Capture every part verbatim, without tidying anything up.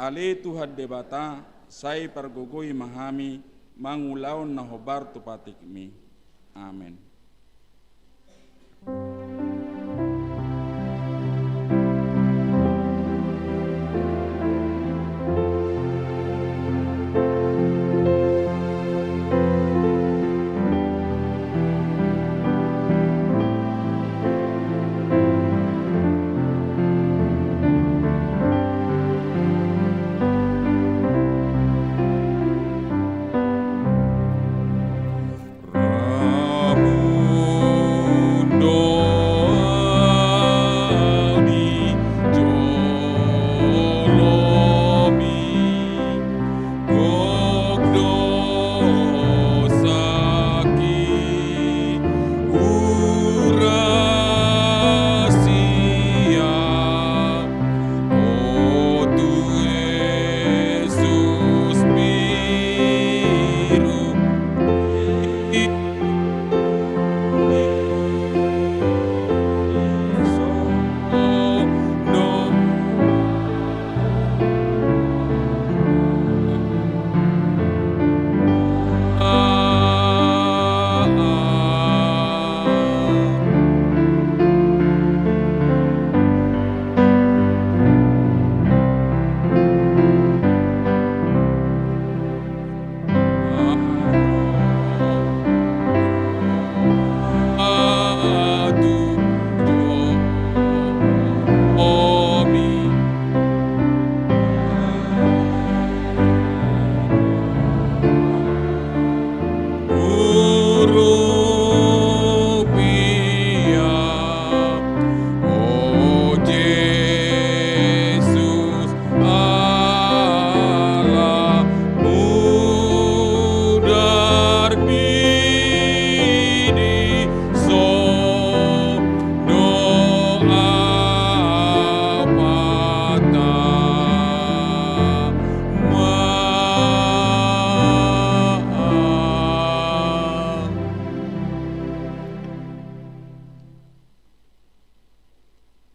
Ale Tuhan Debata, sai pargogoi ma hami mangulahon na hombar tu patikMi. Amen.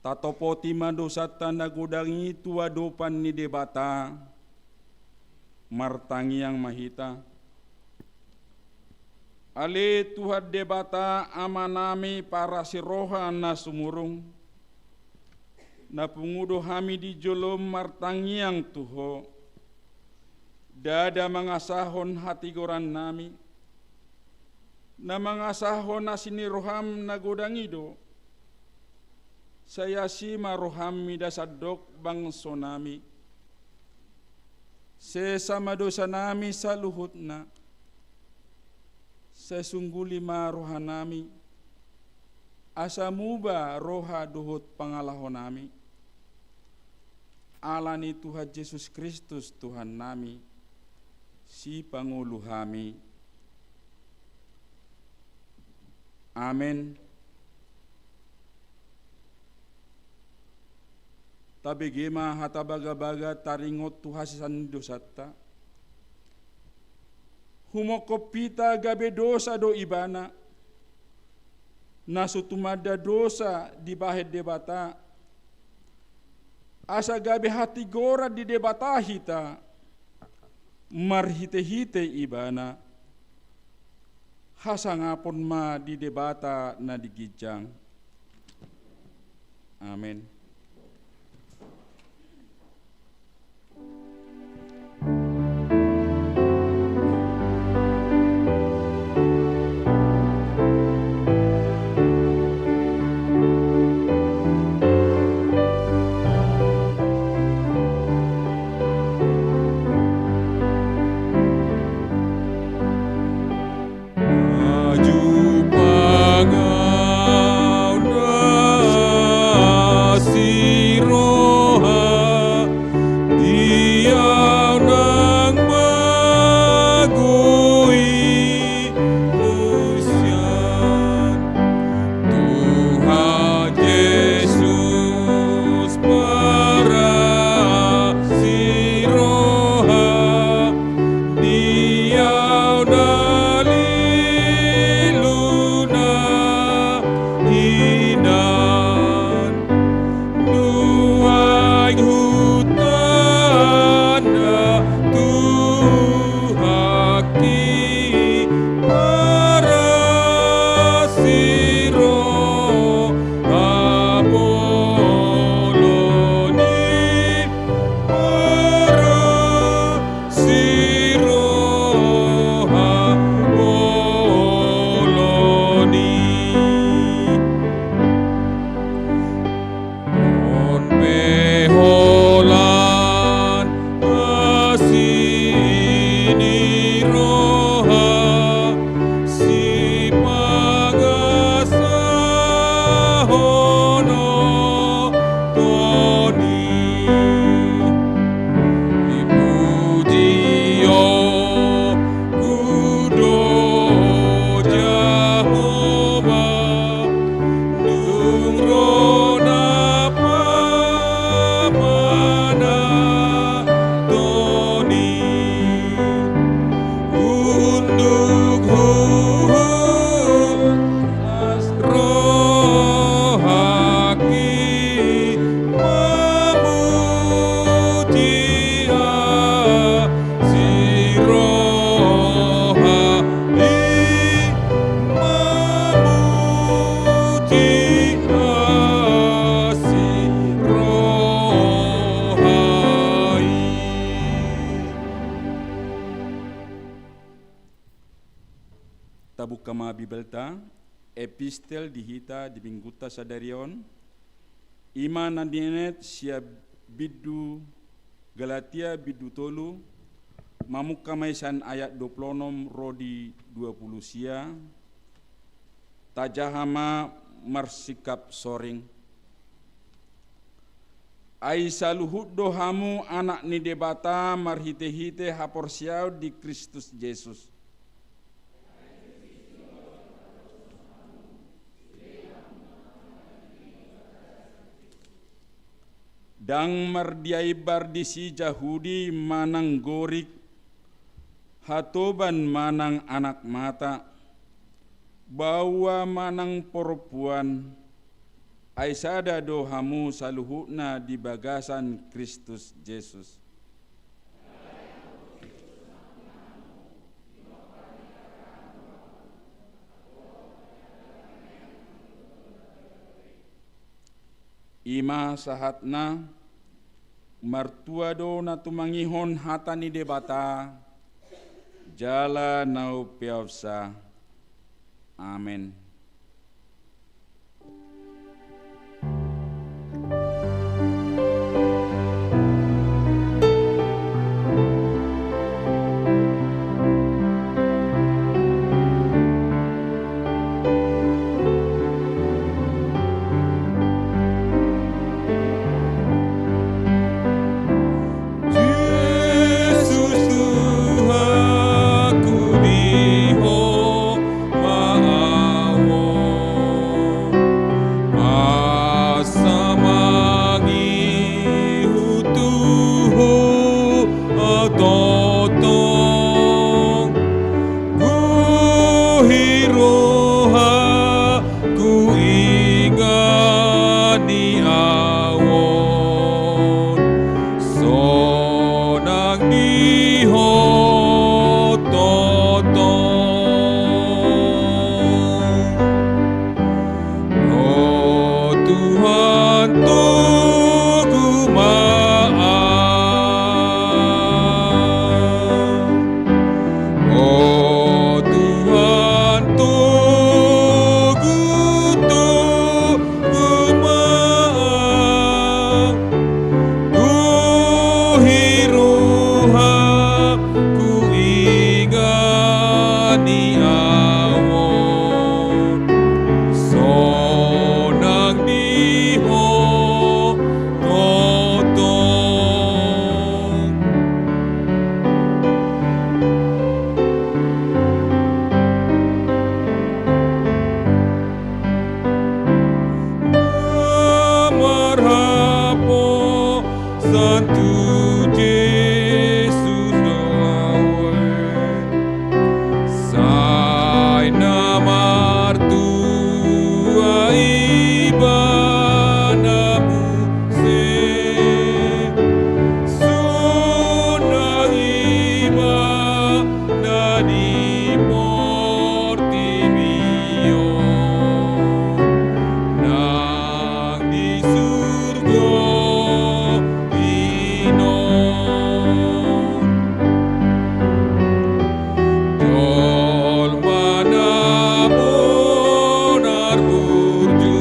Tatopoti ma dosanta na godang i tu adopan ni Debata. Martangiang ma hita. Ale Tuhan Debata, Amanami parasi roha na sumurung, na pungu do hami di jolom martangiang tu Ho. Ndada mangasahon hatigorannami, na mangasahon asi ni roham na godang i do. Sai asi ma roham mida sandok bangsonami. Sesa ma dosanami saluhutna. Sai sungguli ma rohanami, asa muba roha dohot pangalahonami. Ala ni Tuhan Jesus Kristus Tuhannami, Sipangolu hami. Amen. Tabege ma hata bagabaga taringot tu hasesaan ni dosanta. Humongkop hita gabe dosa do Ibana, na so tumanda dosa dibahen Debata, asa gabe hatigoran di Debata hita, marhitehite Ibana. Hasangapon ma di Debata na di ginjang. Amen. Aju pangauna Buka ma Bibelta, epistel di hita di minggunta sadari on, i ma na nienet sian bindu Galatia bindu tolu, mamungka ma i sian ayat dua pulu onom ro di dua pulu sia, tajaha ma marsikap soring. Ai saluhut do hamu anak ni Debata marhitehite haporseaon di Kristus Jesus. Ndang mardiaimbar disi Jahudi manang Gorik, hatoban manang anak mata, baoa manang porompuan, ai sada do hamu saluhutna di bagasan Kristus Jesus. I ma sahatna, martua do na tumangihon hata ni Debata, jala na umpeopsa. Amen. Jesus Tuhanku, di Ho ma ahu on, asa mangihut tu Ho ahu tongtong. Guhi roha, huingot ni ahu on, sonang di Ho tongtong. O Tuhan, togu ma ahu. O Tuhan, togu, togu ma ahu. Guhi roha, huingot ni ahu on, sonang di Ho tongtong. Na marhaposan tu Jesus do ahu on, sai na martua ibana muse. Sonang ibana di portibi on, nang di surgo i non. Jolma na bonar burju,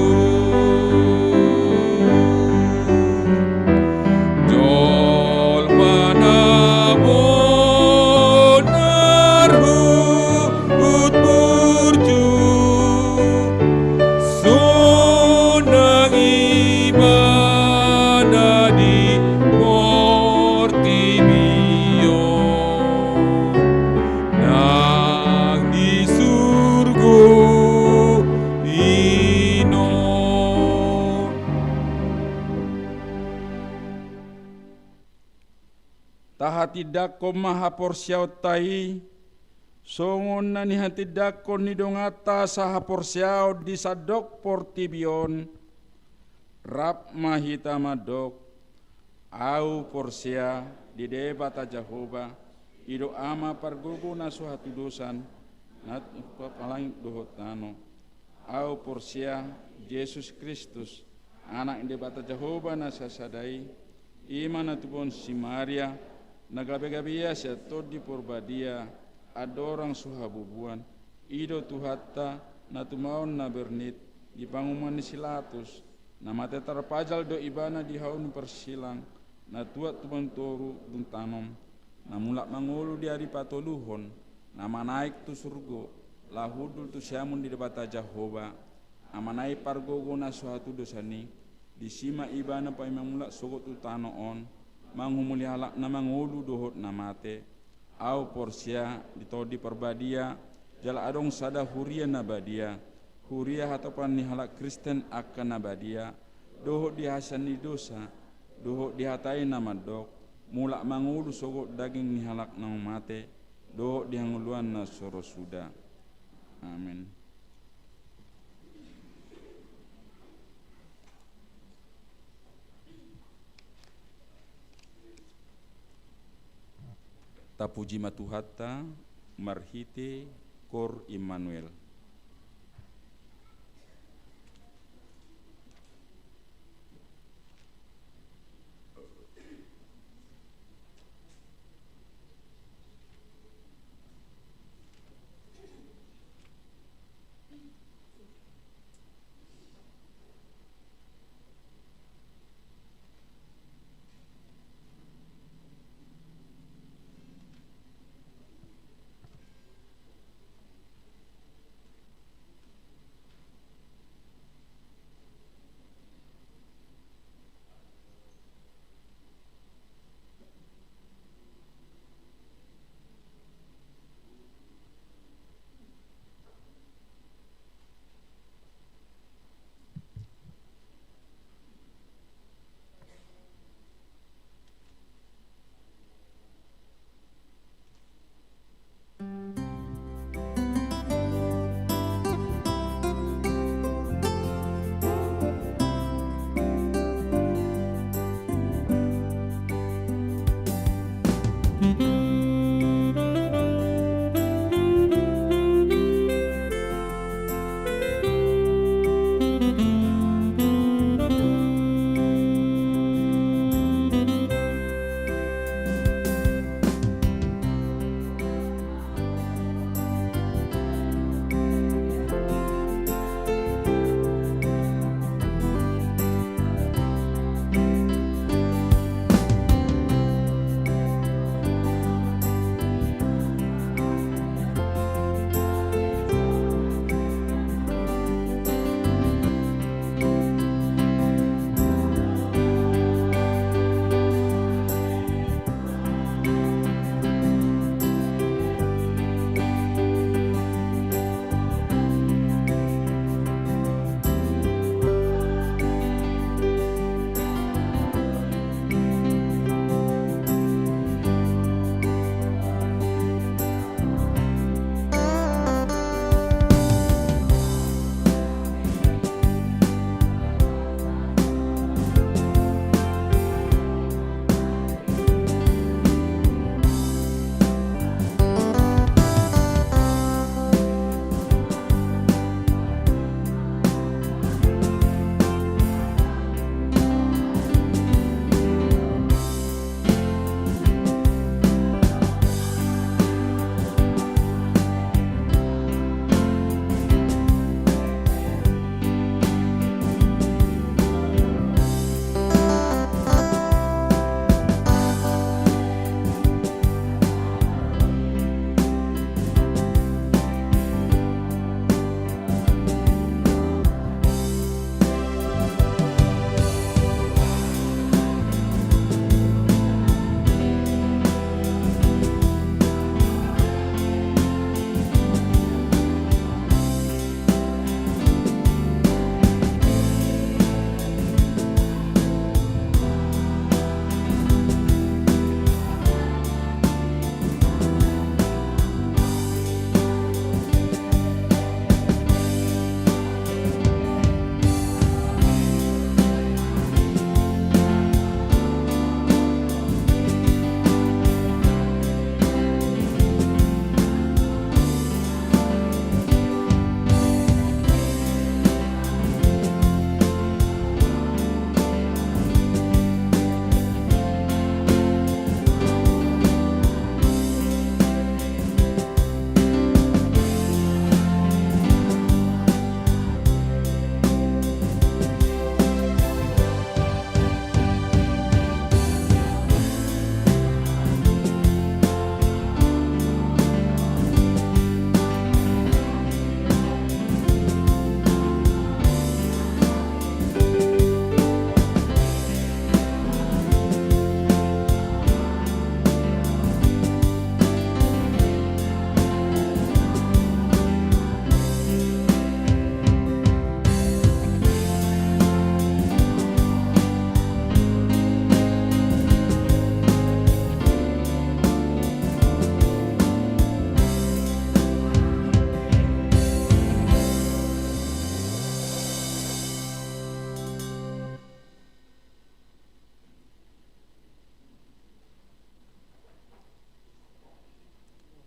jolma na bonar huhut burju, sonang ibana di portibi on, nang di surgo i non. Tahatindangkon ma haporseaonta i, songon na nihatindangkon ni donganta sahaporseaon di sandok portibi on. Rap ma hita mandok: Ahu porsea di Debata Jahowa, i do Ama pargogo na so hatudosan, na tumompa langit dohot tano. Ahu porsea Jesus Kristus, Anak ni Debata Jahowa na sasada i, i ma na tubuhon si Maria, na gabegabe ia sian Tondi Porbadia, andorang so habubuan, I do Tuhanta, na tumaon na bernit, di panguhuman ni si Latus, na mate tarpajal do ibana di hau ni parsilang, na tuat tu banua toru dung tano, na mulak mangolu di ari patoluhon, na manaek tu surgo, laho hundul tu siamun ni Debata Jahowa, Amana i pargogo na so hatu dosan i, disi ma ibana paima mulak sogot tu tano on, manghumuli halak na mangolu dohot na mate. Ahu porsea di Tondi Parbadia, jala adong sada huria na badia, huria hatopan ni halak Kristen angka na badia, dohot di hasesaan ni dosa, dohot di hata i na mandok, mulak mangolu sogot daging ni halak na mate, dohot di hangoluan na so ro suda. Amen. Tapuji ma Tuhanta marhite Kor Immanuel.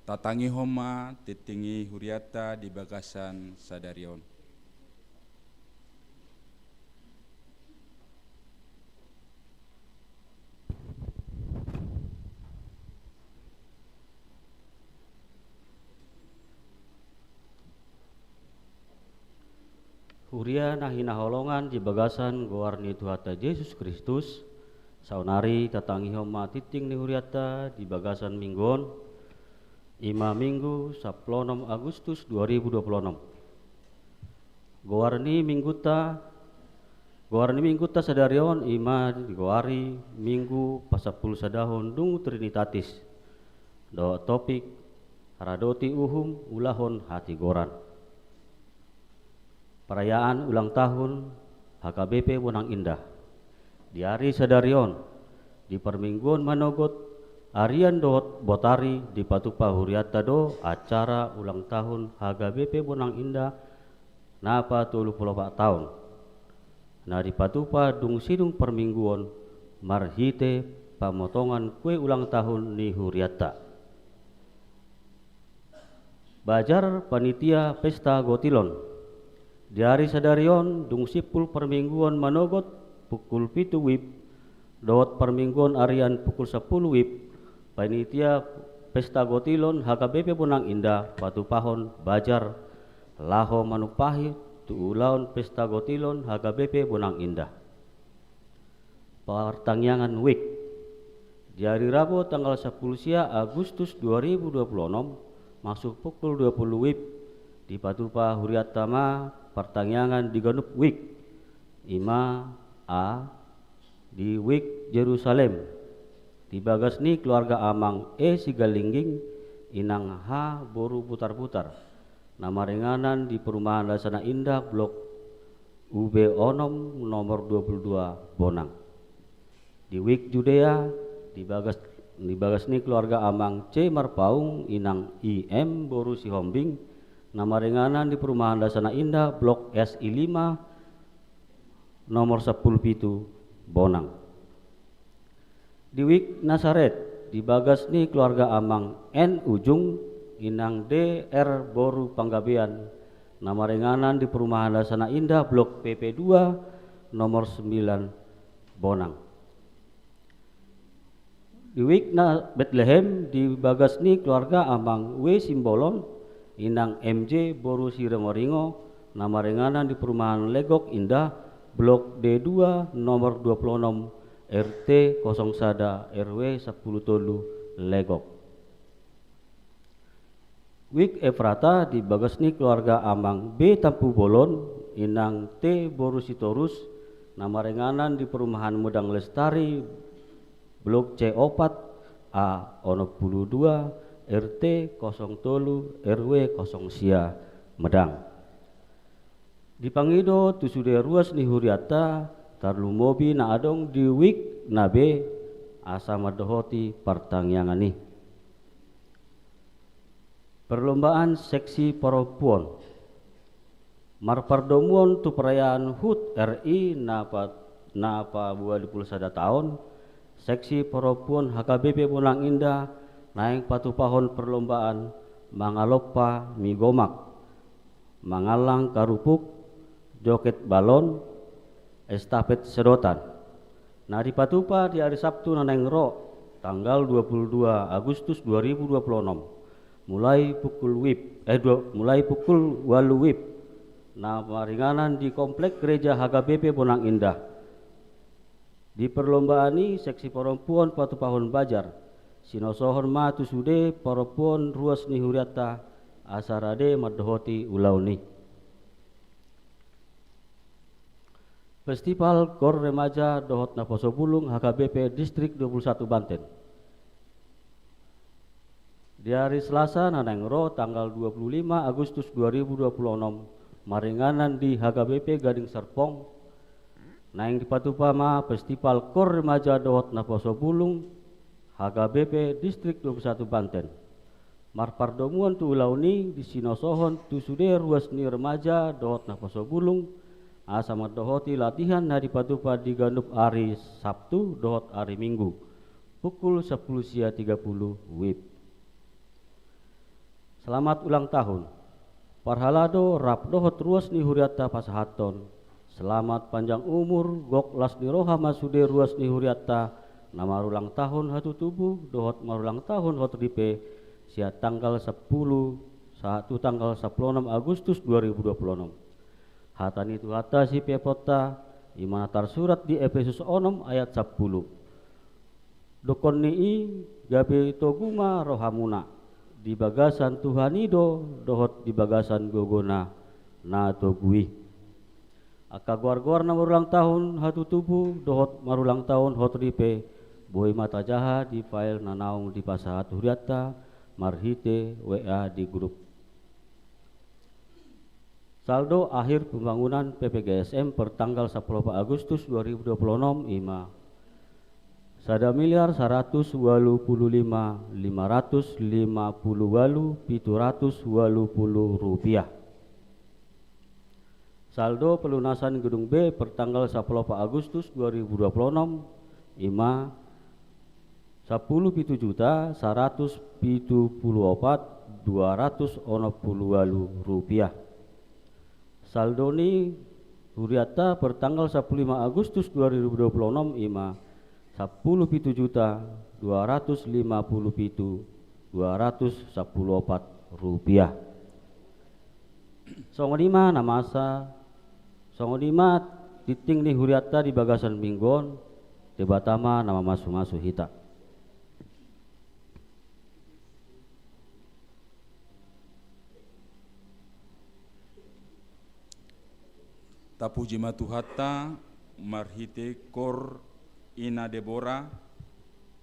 Tatangihon ma tingting ni hurianta di bagasan sadari on. Huria na hinaholongan di bagasan goar ni Tuhanta Jesus Kristus, saonari tatangihon ma tingting ni hurianta di bagasan minggu on, i ma Minggu sampulu onom Agustus dua ribu dua puluh onom. Goar ni mingguta, goar ni mingguta sadari on i ma digoari Minggu pasampulu sadahon dung Trinitatis, dohot topik: Radoti uhum, ulahon hatigoran. Perayaan ulang tahun H K B P Bonang Indah. Di ari sadari on, di parmingguon manogot, arian dohot botari, dipatupa hurianta do acara ulang tahun H K B P Bonang Indah na patolu pulu opat taon, na dipatupa dung sidung parmingguon marhite pamotongan kue ulang tahun ni hurianta. Bajar panitia pesta gotilon. Di ari sadari on, dung simpul parmingguon manogot pukul pitu wib, dohot parmingguon arian pukul sampulu wib, panitia pesta gotilon H K B P Bonang Indah patupahon bajar laho manumpahi tu ulaon pesta gotilon H K B P Bonang Indah. Partangiangan wijk. Di ari Rabu tanggal sampulu sia Agustus dua ribu dua puluh onom, masuk pukul dua puluh wib, dipatupa hurianta ma partangiangan di ganup wijk. I ma: A, di wijk Jerusalem, di bagas ni keluarga amang E Sigalingging, inang H boru Butarbutar, na maringanan di perumahan Dasana Indah, blok U B onom, nomor dua puluh dua, Bonang. Di wijk Judea, di bagas, di bagas ni keluarga amang C Marpaung, inang I M boru Sihombing, na maringanan di perumahan Dasana Indah, blok S I lima, nomor sampulu pitu, Bonang. Di wijk Nasaret, di bagas ni keluarga amang N Ujung, inang D R boru Panggabean, na maringanan di perumahan Dasana Indah, blok P P dua, nomor sembilan, Bonang. Di wijk na Betlehem, di bagas ni keluarga amang W Simbolon, inang M J boru Siringoringo, na maringanan di perumahan Legok Indah, blok D dua, nomor dua puluh onom, R T kosong sada, R W sampulu tolu, Legok. Wijk Efrata, di bagas ni keluarga amang B Tampubolon, inang T boru Sitorus, na maringanan di perumahan Medang Lestari, blok C opat, A onom pulu dua, R T kosong tolu, R W kosong sia, Medang. Dipangido tu sude ruas ni hurianta, tarlumobi na adong di wijk na B, asa mandohoti partangiangan i. Perlombaan seksi parompuon. Marpardomuan tu perayaan hut R I na pa-, na paboa dua pulu sada taon, seksi parompuon H K B P Bonang Indah naeng patupahon perlombaan mangalompa mi gomak, mangallang karupuk, joget balon, estafet sedotan. Na dipatupa di ari Sabtu na naeng ro, tanggal dua pulu dua Agustus dua ribu dua pulu onom, mulai pukul wib, eh, dua, mulai pukul ualu wib, na maringanan di Komplek Gereja H K B P Bonang Indah. Di perlombaan i seksi parompuon patupahon bajar, sinosohon ma tu sude parompuon ruas ni hurianta asa rade mandohoti ulaon i. Festival Koor Remaja dohot Naposobulung H K B P Distrik dua pulu satu Banten. Di ari Selasa na naeng ro, tanggal dua pulu lima Agustus dua ribu dua pulu onom, maringanan di H K B P Gading Serpong, naeng dipatupa ma Festival Koor Remaja dohot Naposobulung H K B P Distrik dua pulu satu Banten. Marpardomuan tu ulaon i disinosohon tu sude ruas ni remaja dohot naposobulung, asa mandohoti latihan na dipatupa di ganup ari Sabtu dohot ari Minggu, pukul sampulu sia tiga pulu wib. Selamat ulang tahun. Parhalado rap dohot ruas ni hurianta pasahathon. Selamat panjang umur, gok las ni roha ma sude ruas ni hurianta, na marulang tahun hatutubu dohot marulang tahun hot ripe, sian tanggal sampulu sahat tu tanggal sampulu onom Agustus dua ribu dua puluh onom. Hata ni Tuhanta sipeopanta, i ma na tarsurat di Epesus onom ayat sampulu. Dokkon ni i, gabe togu ma rohamuna, di bagasan Tuhan i do, dohot di bagasan gogona na togu i. Angka goar-goar na marulang tahun hatutubu dohot marulang tahun hot ripe, boi ma tajaha di file na naung dipasahat hurianta marhite W A di grup. Saldo akhir pembangunan P P G S M per tanggal sampulu opat Agustus dua ribu dua puluh onom i ma sada miliar saratus ualu pulu lima lima ratus lima pulu ualu pitu ratus ualu pulu rupiah. Saldo pelunasan gedung B per tanggal sampulu opat Agustus dua ribu dua puluh onom i ma sampulu pitu juta saratus pitu pulu opat dua ratus onom pulu ualu rupiah. Saldo ni hurianta per tanggal sampulu lima Agustus dua ribu dua puluh onom i ma sampulu pitu juta dua ratus lima pulu pitu dua ratus sampulu opat rupiah. Songon i ma na masa, songon i ma tingting ni hurianta di bagasan minggu on. Debata ma na mamasu-masu hita. Tapuji ma Tuhanta marhite kor Ina Debora,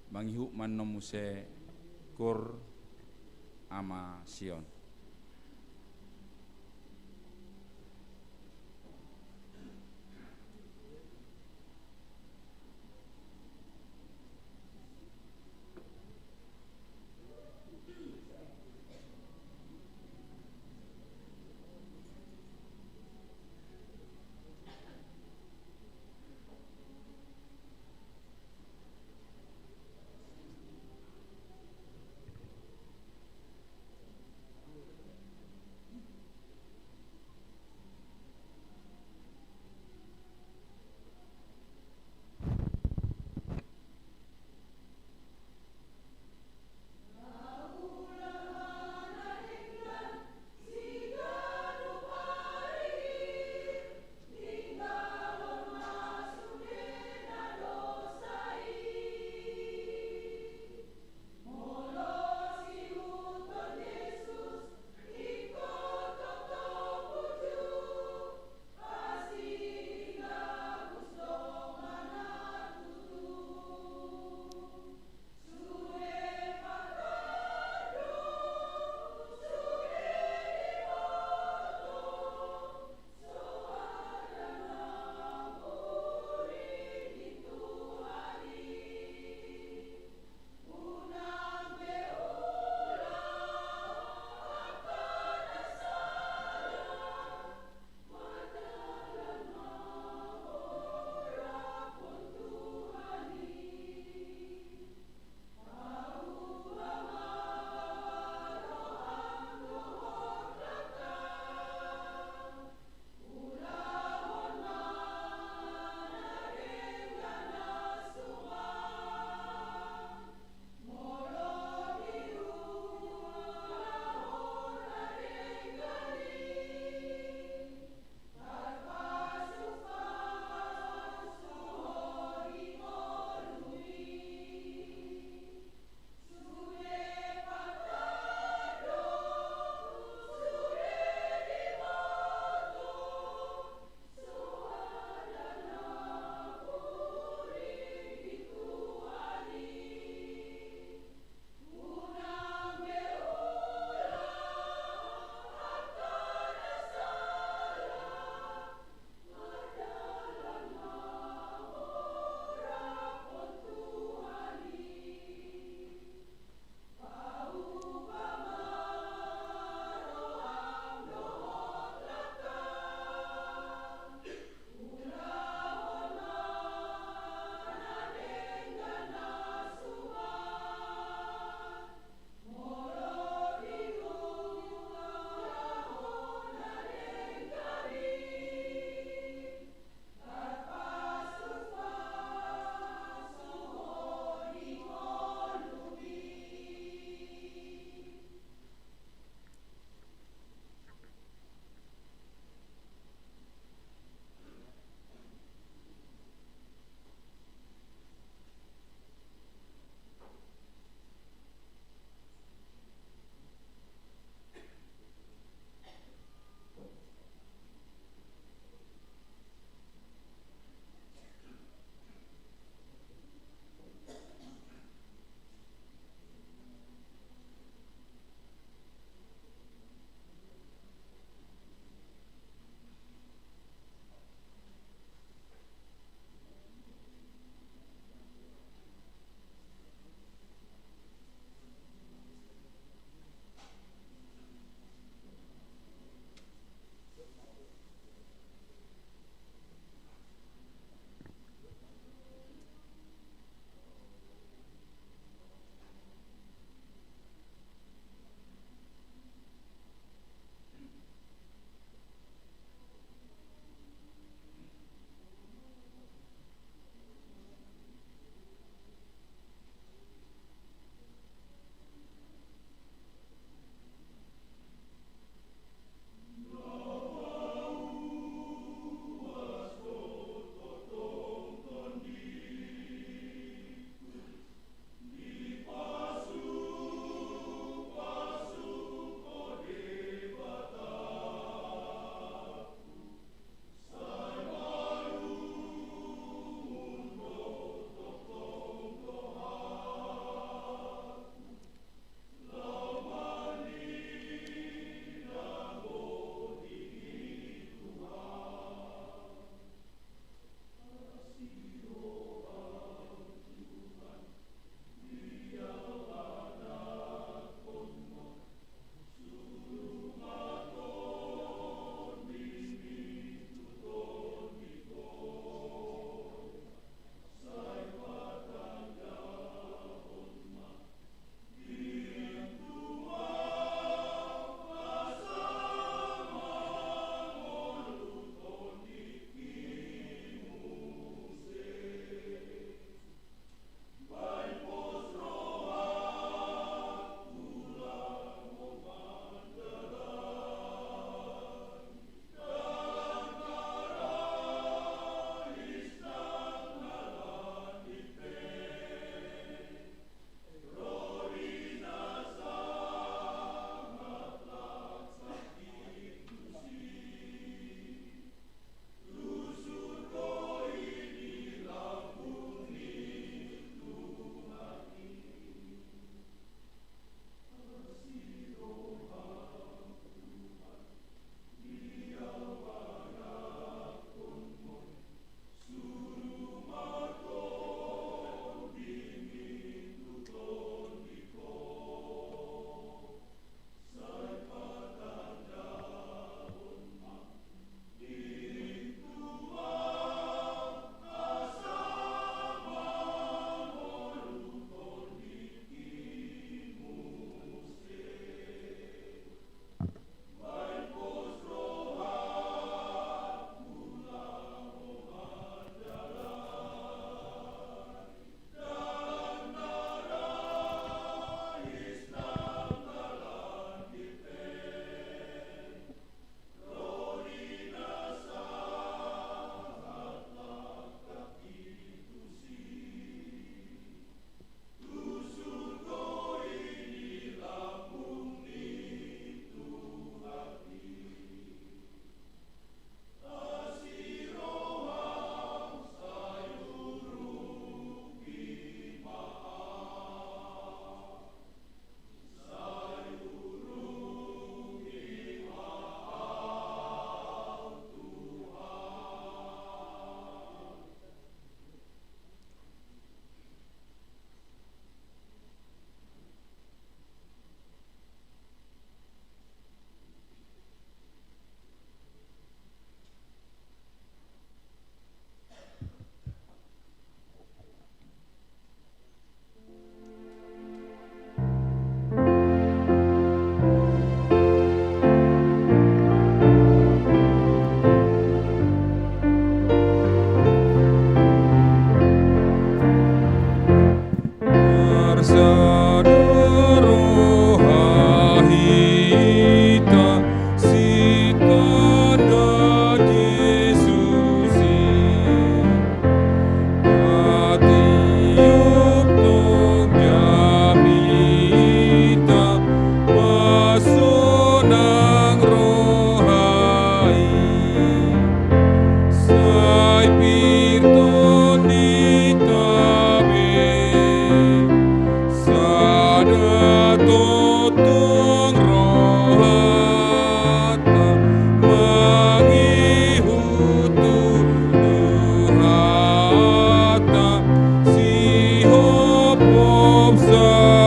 mangihut ma annon muse kor Ama Sion.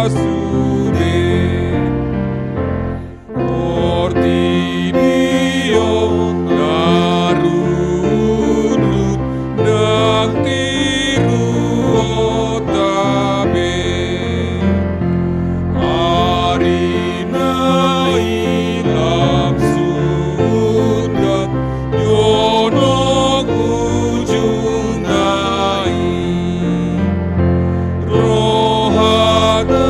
sude. Portibi on na rundut nang tiruonta be. Ari na i lam suda jonok ujungna i. Rohana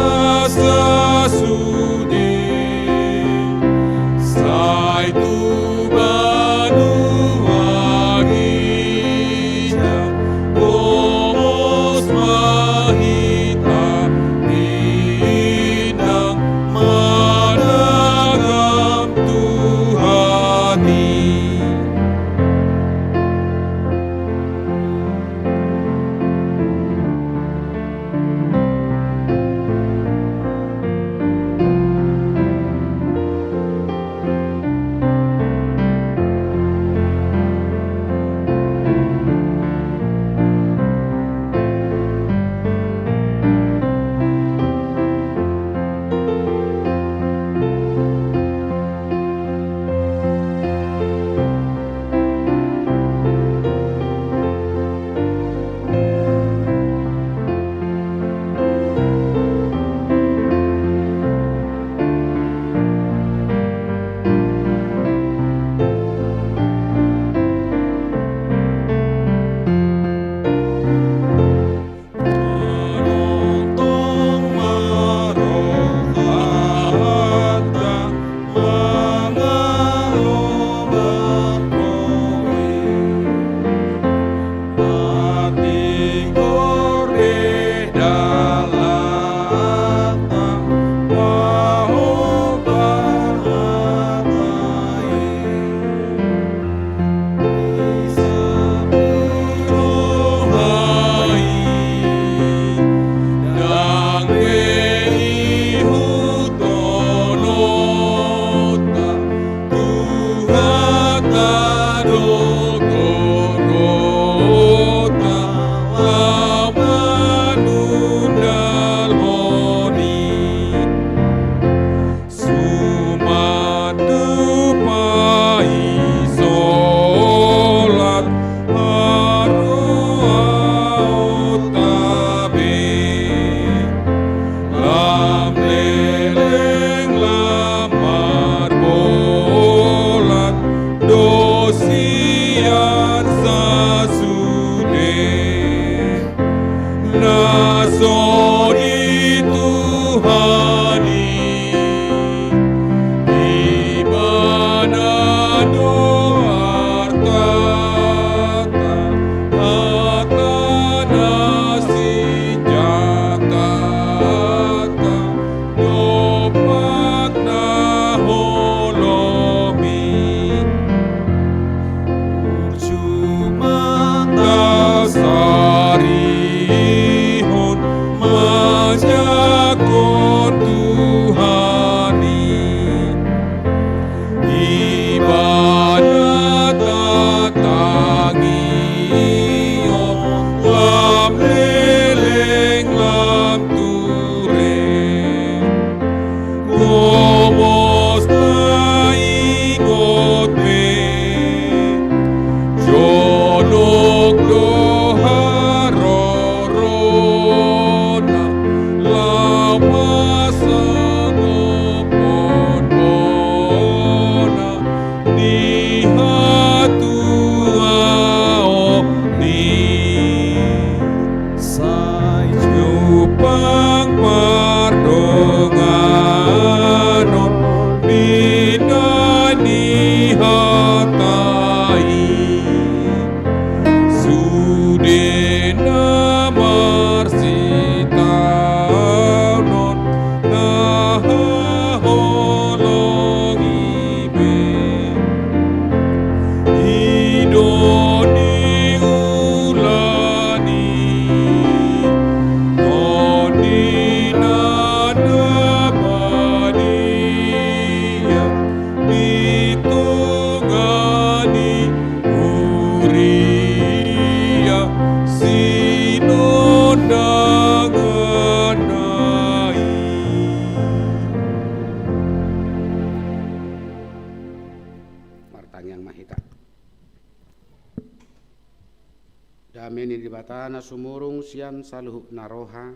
Debata na sumurung sian saluhutna roha,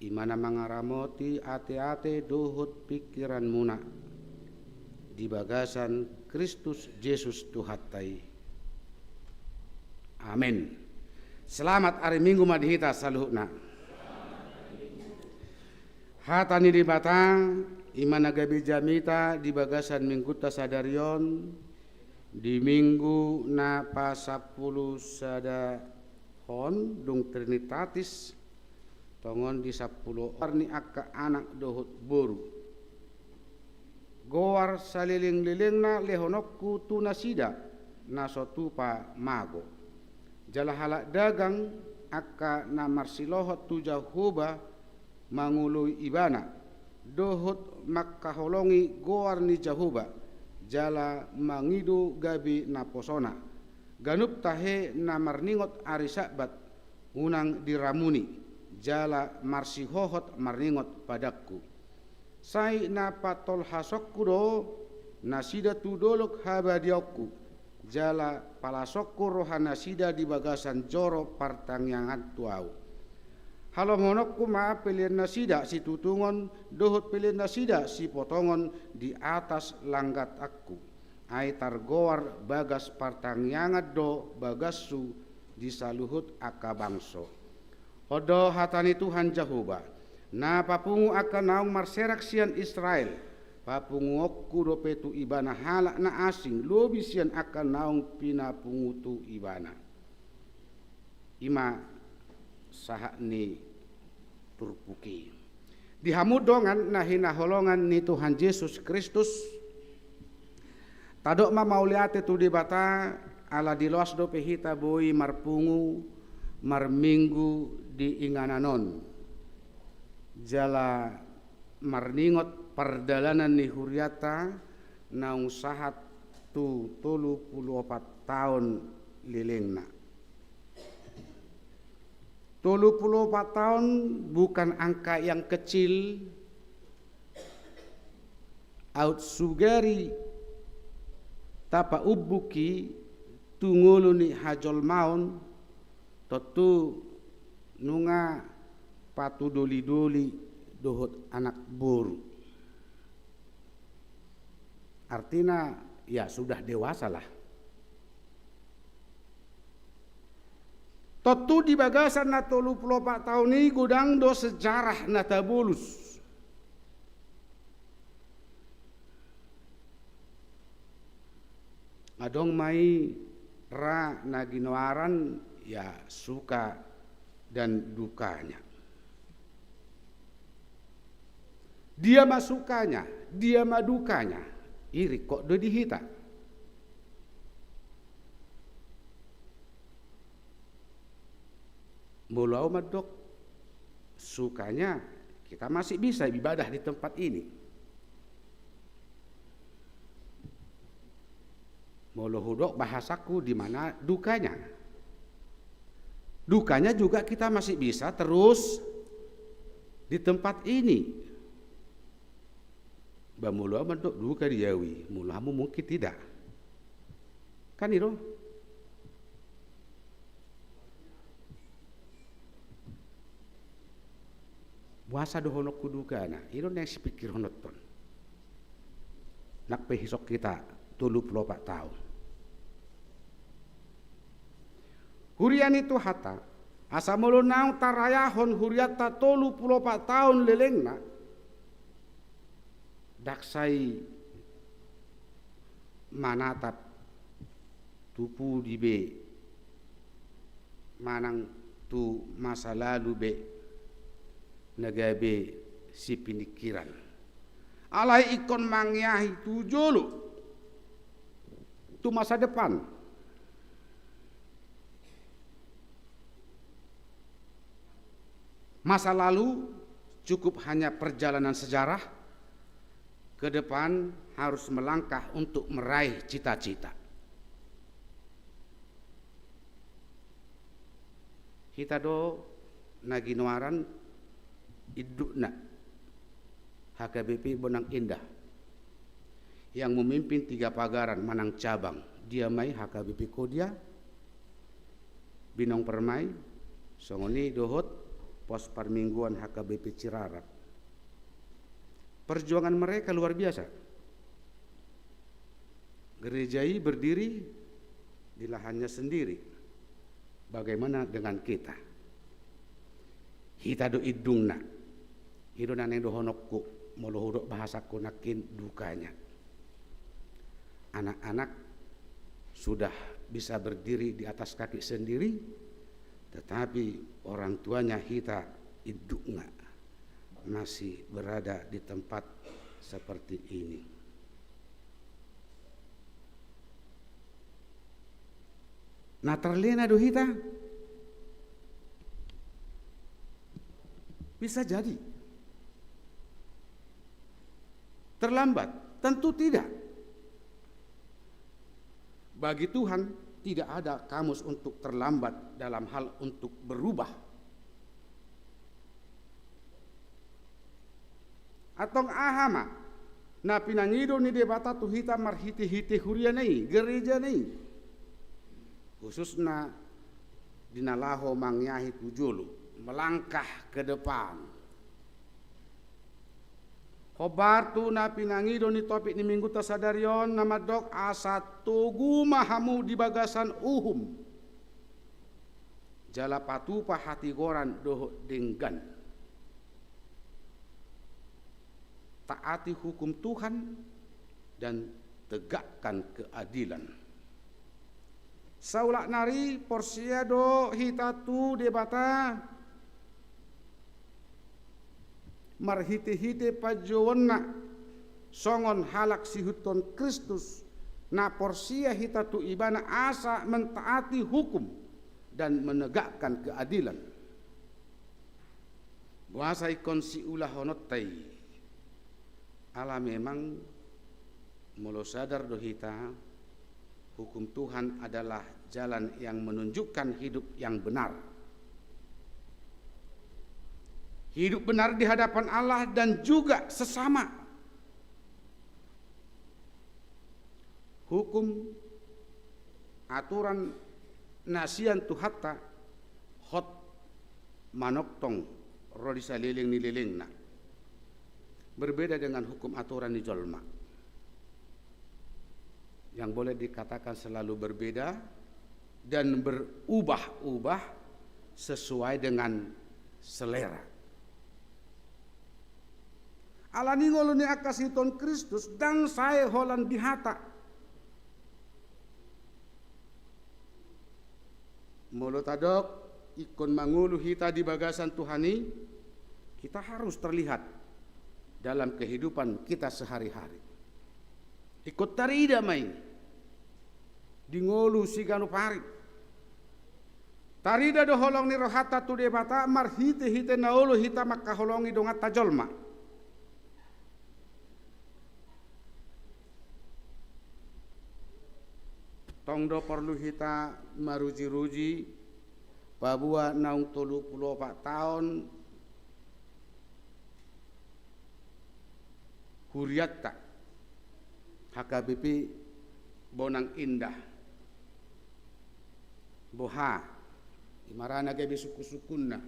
i ma na mangaramoti ateate dohot pingkiranmuna di bagasan Kristus Jesus Tuhanta i. Amen. Selamat ari Minggu ma di hita saluhutna. Hata ni Debata i ma na gabe jamita di bagasan Minggunta sadari on, di Minggu na pasampulu sada on dung Trinitatis, tongon di sampulu opat ni angka anak dohot boru. Goar salelenglelengna lehononku tu nasida na so tupa mago. Jala halak dagang angka na marsilohot tu Jahowa mangoloi Ibana, dohot mangkaholongi goar ni Jahowa, jala mangido gabe naposona. Ganup tahe na marningot ari Sabat, unang diramuni, jala marsihohot marningot padangku. Sai na patolhasonku do nasida tu dolok habadiaonku, jala palasonku rohanasida di bagasan joro partangiangan tu ahu. Halomononku ma peleannasida situtungon, dohot peleannasida sipotongon di atas langgatanku. Ai targoar bagas partangiangan do bagashu di saluhut angka bangso. On do hata ni Tuhan Jahowa, na papungu angka naung marserak sian Israel, papunguonku dope tu ibana halak na asing, lobi sian angka naung pinapungu tu ibana. I ma sahat ni turpuk i. Di hamu dongan na hinaholongan ni Tuhan Jesus Kristus, tadok ma mauliate tu Debata, ala diloas dope hita boi marpungu, marminggu di inganan on. Jala marningot pardalanan ni hurianta naung sahat tu tolu pulu opat taon lelengna. Tolu pulu opat taon bukan angka yang kecil, aut sugari tapaumbuk i tu ngolu ni hajolmaon, tontu nunga patudolidoli dohot anak boru. Artina, ya, sudah dewasa lah. Tontu di bagasan na tolu pulu opat taon i godang do sejarah na tabolus. Adong ma i ra na ginoaran, ya, suka dan dukanya. Dia ma sukanya, dia ma dukanya, i ringkot do di hita. Molo au mandok sukanya, kita masih bisa ibadah di tempat ini. Molo hudok bahasaku di mana dukanya. Dukanya juga kita masih bisa terus di tempat ini. Ba molo au mandok duka di au i, molo hamu mungkin tidak. Kan i do? Boasa dohononku dukana, i do na sipingkirhononton. Nang pe hison hita tolu pulu opat taon. Huria ni Tuhanta, asa molo naung tarayahon hurianta tolu pulu opat taon lelengna, ndang sai manatap tu pudi be manang tu masa lalu be na gabe sipingkiran. Alai ingkon mangeahi tu jolo, tu masa depan. Masa lalu cukup hanya perjalanan sejarah, ke depan harus melangkah untuk meraih cita-cita. Hita do na ginoaran indukna H K B P Bonang Indah. Yang memimpin tiga pagaran manang cabang, dia ma i H K B P Kodia, Binong Permai, songon i dohot pos parmingguan H K B P Cirarap. Perjuangan mereka luar biasa. Gereja i berdiri di lahannya sendiri. Bagaimana dengan kita? Hita do indungna. I do na naeng dohononku, molo hudok bahasangku nangkin, dukanya. Anak-anak sudah bisa berdiri di atas kaki sendiri, tetapi orang tuanya hita, indukna, masih berada di tempat seperti ini. Na terlena do hita? Bisa jadi. Terlambat? Tentu tidak. Bagi Tuhan, tidak ada kamus untuk terlambat dalam hal untuk berubah. Antong aha ma na pinangido ni Debata tu hita marhite-hite huriana i, gerejana i? Khususna di na laho mangiahi tu jolo, melangkah ke depan. Hombar tu na pinangido ni topik ni minggunta sadari on, na mandok asa togu ma hamu di bagasan uhum, jala patupa hatigoran dohot denggan. Taati hukum Tuhan dan tegakkan keadilan. Saulak nari, porsea do hita tu Debata marhite-hite panjouonna songon halak siihuthon Kristus, na porsea hita tu Ibana asa mentaati hukum dan menegakkan keadilan. Boasa ingkon siulahononta i? Ala memang molo sadar do hita, hukum Tuhan adalah jalan yang menunjukkan hidup yang benar. Hidup benar di hadapan Allah dan juga sesama. Hukum, aturan na sian Tuhanta hot manongtong ro di saleleng ni lelengna. Berbeda dengan hukum aturan ni jolma. Yang boleh dikatakan selalu berbeda dan berubah-ubah sesuai dengan selera. Alani ngolu ni angka siihuthon Kristus ndang sae holan di hata. Molo tadok ingkon mangolu hita di bagasan Tuhan i, kita harus terlihat dalam kehidupan kita sehari-hari. Ingkon tarida ma i di ngolu siganup ari. Tarida do holong ni rohanta tu Debata marhite-hite na olo hita mangkaholongi donganta jolma. Tong do porlu hita maruji-ruji, paboa naung tolu pulu opat taon hurianta H K B P Bonang Indah. Boha, ima ra na gabe sungkun-sungkunna?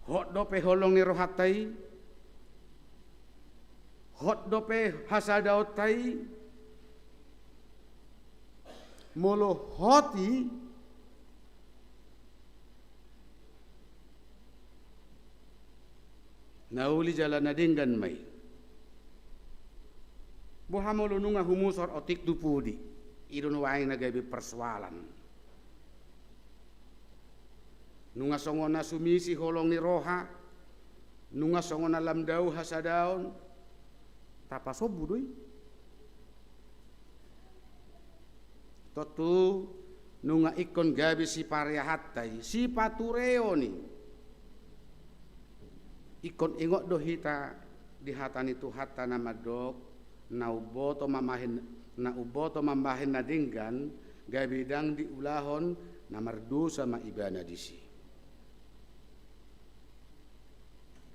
Hot dope holong ni rohanta i? Hot dope hasadaonta i? Molo hot i, na uli jala na denggan ma i. Boha molo nunga humusor otik tu pudi? I do nuaeng na gabe persoalan. Nunga songon na sumisi holong ni roha, nunga songon na lam dao hasadaon, tapasombu do i. Tontu nunga ingkon gabe sipareahanta i, sipatureon i. Ingkon ingot do hita di hata ni Tuhanta na mandok, na umboto mambahen, na umboto mambahen na denggan, gabe ndang diulahon, na mardosa ma ibana disi.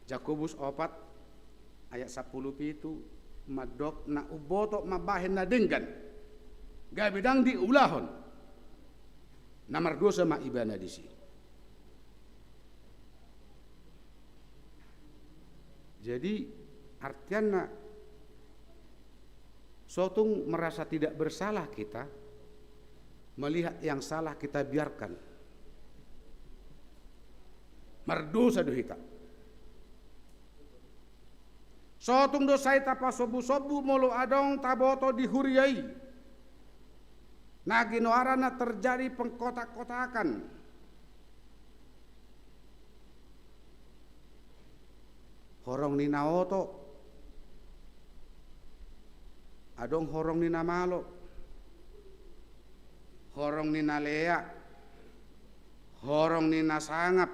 Jakobus opat ayat sampulu pitu mandok, na umboto mambahen na denggan, gabe ndang diulahon, Na mardosa ma ibana disi. Jadi, artianna, so tung merasa tidak bersalah kita melihat yang salah kita biarkan. Mardosa do hita. So tung do sai tapasobu-sobu molo adong taboto di huria i na ginoaranna terjadi pengkotak-kotakan. Horong ni na oto, adong horong ni na malo, horong ni na lea, horong ni na sangap,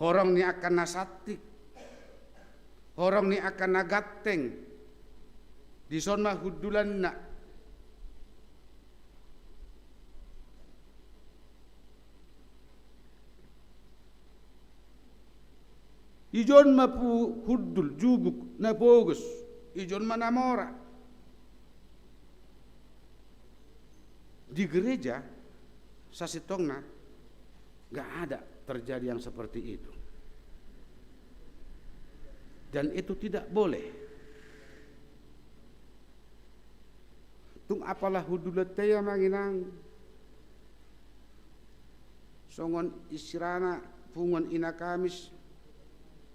horong ni angka na santik, horong ni angka na ganteng, dison ma hundulanna. Ijon ma pu-, hundul, juguk, na pogos, ijon ma na mora. Di gereja, sasintongna, nggak ada terjadi yang seperti itu. Dan itu tidak boleh. Tung apala hundulanta i amang inang, songon isirana punguan ina Kamis,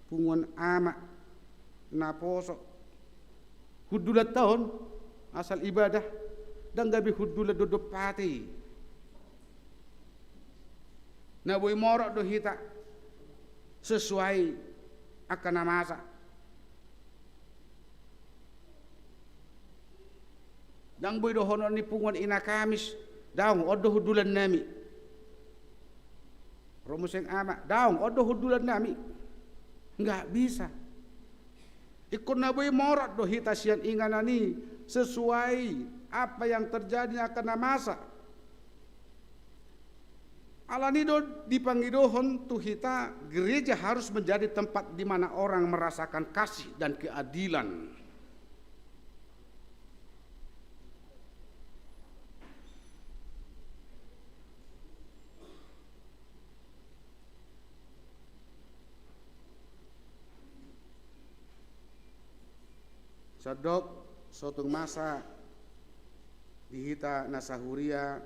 punguan ama, naposo. Hundulanta on, asal ibadah, ndang gabe hundulan dohot pate i. Na boi morot do hita sesuai angka na masa. Ndang boi dohonon ni punguan ina Kamis, daong, on do hundulannami. Ro muse ama, daong, on do hundulannami. Nggak bisa. Ingkon na boi morot do hita sian inganan i sesuai apa yang terjadi angka na masa. Alani do dipangidohon tu hita, gereja harus menjadi tempat di mana orang merasakan kasih dan keadilan. Sandok, so tung masa di hita na sahuria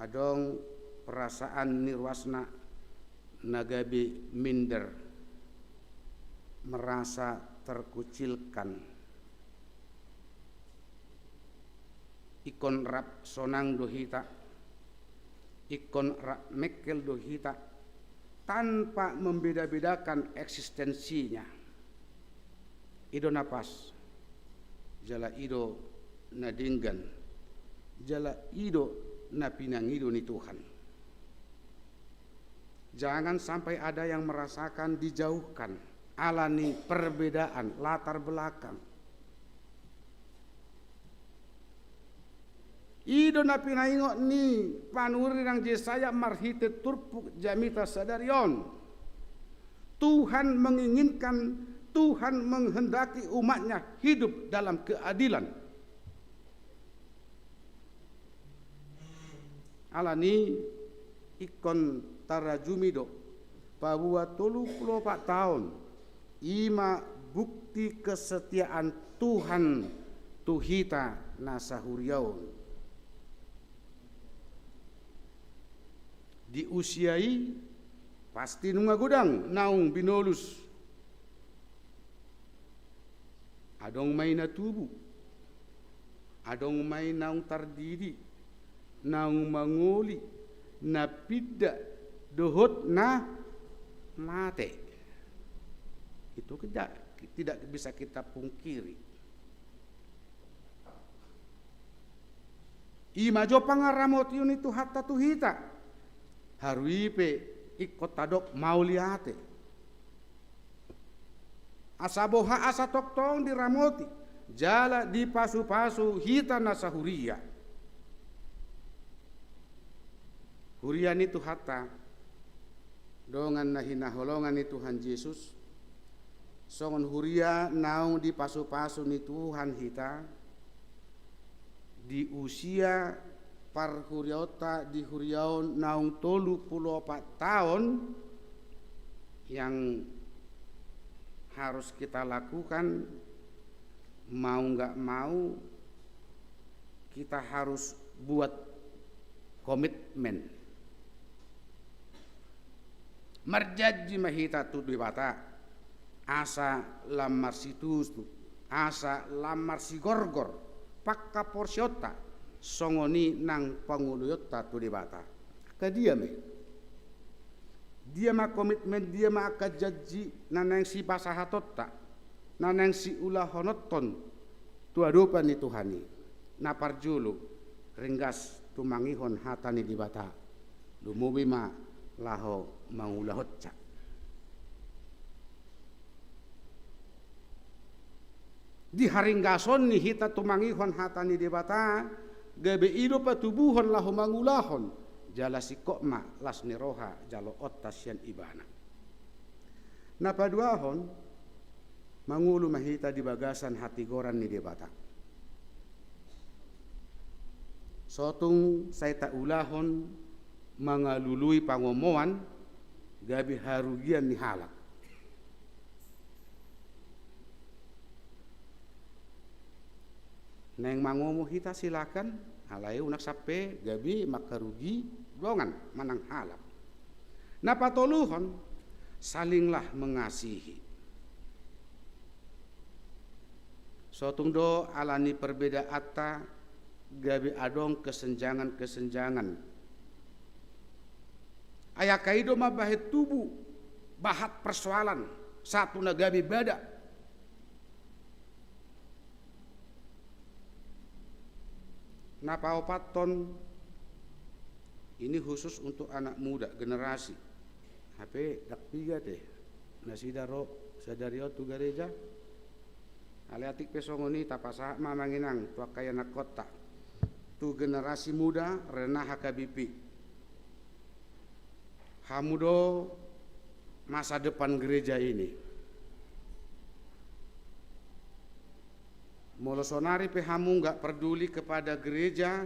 adong perasaan ni ruasna na gabe minder, merasa terkucilkan. Ingkon rap sonang do hita, ingkon rap mengkel do hita, tanpa membeda-bedakan eksistensinya. I do na pas, jala i do na denggan, jala i do na pinangido ni Tuhan. Jangan sampai ada yang merasakan dijauhkan alani perbedaan latar belakang. I do na pinaingot ni panurirang Jesaya marhite turpuk jamita sadari on. Tuhan menginginkan, Tuhan menghendaki umat-Nya hidup dalam keadilan. Alani ingkon tarajumi do, paboa tolu pulu opat taon, i ma bukti kesetiaan Tuhan tu hita na sahuria on. Di usia i pasti nunga godang naung binolus. Adong ma i na tubu, adong ma i naung tardidi, naung mangoli, na pinda, dohot na mate. Itu tidak, tidak bisa kita pungkiri. I ma jo pangaramotion ni Tuhanta tu hita. Haru i pe ingkon tadok mauliate. Asa boha, asa tongtong diramoti jala dipasupasu hita na sahuria. Huria ni Tuhanta, dongan na hinaholongan ni Tuhan Jesus, Songon huria naung dipasupasu ni Tuhan hita, di usia parhuriaonta di huria on naung tolu pulu opat taon, yang harus kita lakukan, mau nggak mau, kita harus buat komitmen. Marjanji ma hita tu Debata, asa lam marsitutu, asa lam marsigorgor panghaporseaonta, songon i nang pangoloionta tu Debata. Angka dia ma i? Dia ma komitmen, dia ma angka janji na naeng sipasahatonta, na naeng siulahononta tu adopan ni Tuhan i? Na parjolo, ringgas tumangihon hata ni Debata, lumobi ma laho mangulahonsa. Di haringgason ni hita tumangihon hata ni Debata, gabe i do patubuhon laho mangulahon, jala singkop ma las ni roha jaloonta sian Ibana. Na paduahon, mangolu ma hita di bagasan hatigoran ni Debata. So tung sai taulahon mangalului pangomoan, gabe harugian ni halak. Naeng mangomo hita, silakan, alai unang sampe gabe mangharugi dongan manang halak. Na patoluhon, salinglah mengasihi. So tung do ala ni perbedaanta gabe adong kesenjangan-kesenjangan. Ai angka i do mambahen tubu bahat persoalan sahat tu na gabe bada. Na paopathon, ini khusus untuk anak muda, generasi. Hape ndang piga te nasida ro sadari on tu gareja. Alai atik pe songon i, tapasahat ma amang inang tu angka ianakhonta, tu generasi muda, Renah H K B P. Hamu do masa depan gereja ini. Molo sonari pe hamu nggak peduli kepada gereja,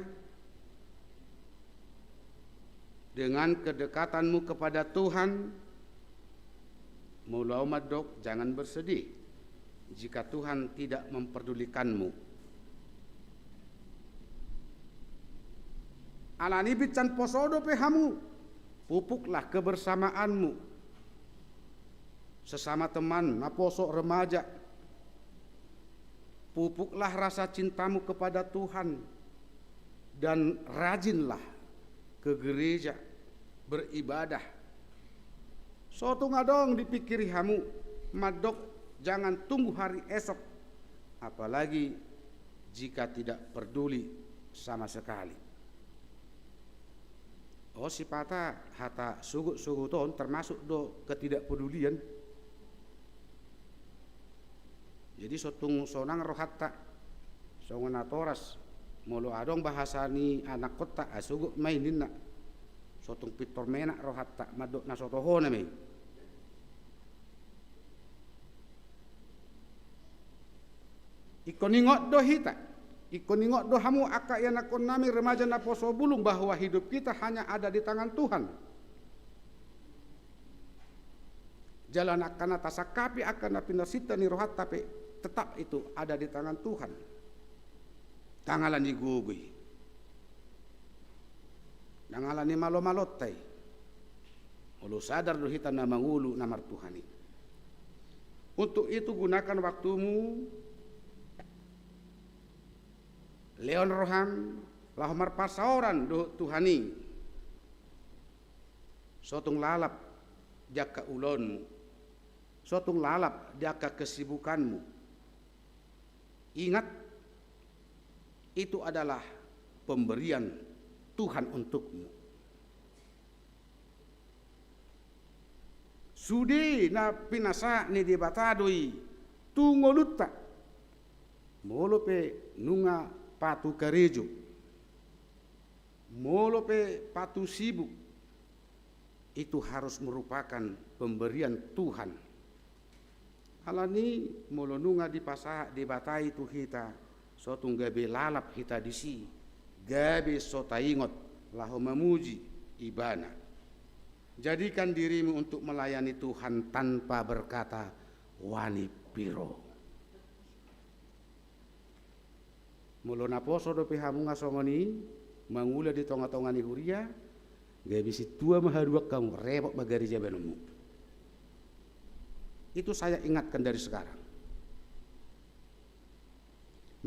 dengan kedekatanmu kepada Tuhan, molo au mandok, jangan bersedih jika Tuhan tidak memperdulikanmu. Alani binsan poso dope hamu, pupuklah kebersamaanmu sesama teman naposo, remaja. Pupuklah rasa cintamu kepada Tuhan dan rajinlah ke gereja beribadah. So tung adong dipingkiri hamu, mandok jangan tunggu hari esok, apalagi jika tidak peduli sama sekali. O, sipata hata sogot-sogot on termasuk do ketidakpedulian. Jadi so tung sonang rohanta, songon natoras, molo adong bahasa ni anakhonta, ah, sogot ma i ninna. So tung pintor menak rohanta, mandok na so tohona ma i. Ingkon ingot do hita, ingkon ingot do hamu angka ianakhonnami remaja naposo bulung, bahwa hidup kita hanya ada di tangan Tuhan. Jala angka na tasangkapi, angka na pinarsinta ni rohanta pe, tetap itu ada di tangan Tuhan. Ndang ala ni gogo i, ndang ala ni malo-malonta i. Molo sadar do hita na mangolu na martuhan i. Untuk itu gunakan waktumu, lehon roham laho marparsaoran dohot Tuhan i. So tung lalap di angka ulaonmu, so tung lalap di angka kesibukanmu, ingat, itu adalah pemberian Tuhan untukmu. Sude na pinasahat ni Debata do i tu ngolunta. Molo pe nunga patu karejo, molo pe patu sibuk, itu harus merupakan pemberian Tuhan. Alani molo nunga dipasahat Debata i tu hita, so tung gabe lalap hita disi, gabe so taingot laho mamuji Ibana. Jadikan dirimu untuk melayani Tuhan tanpa berkata, "Wani piro." Molo naposo dope hamu nga songon i, mangula di tonga-tonga ni huria, gabe sintua ma haduan hamu, repot ma gareja baenonmu. Itu saya ingatkan dari sekarang.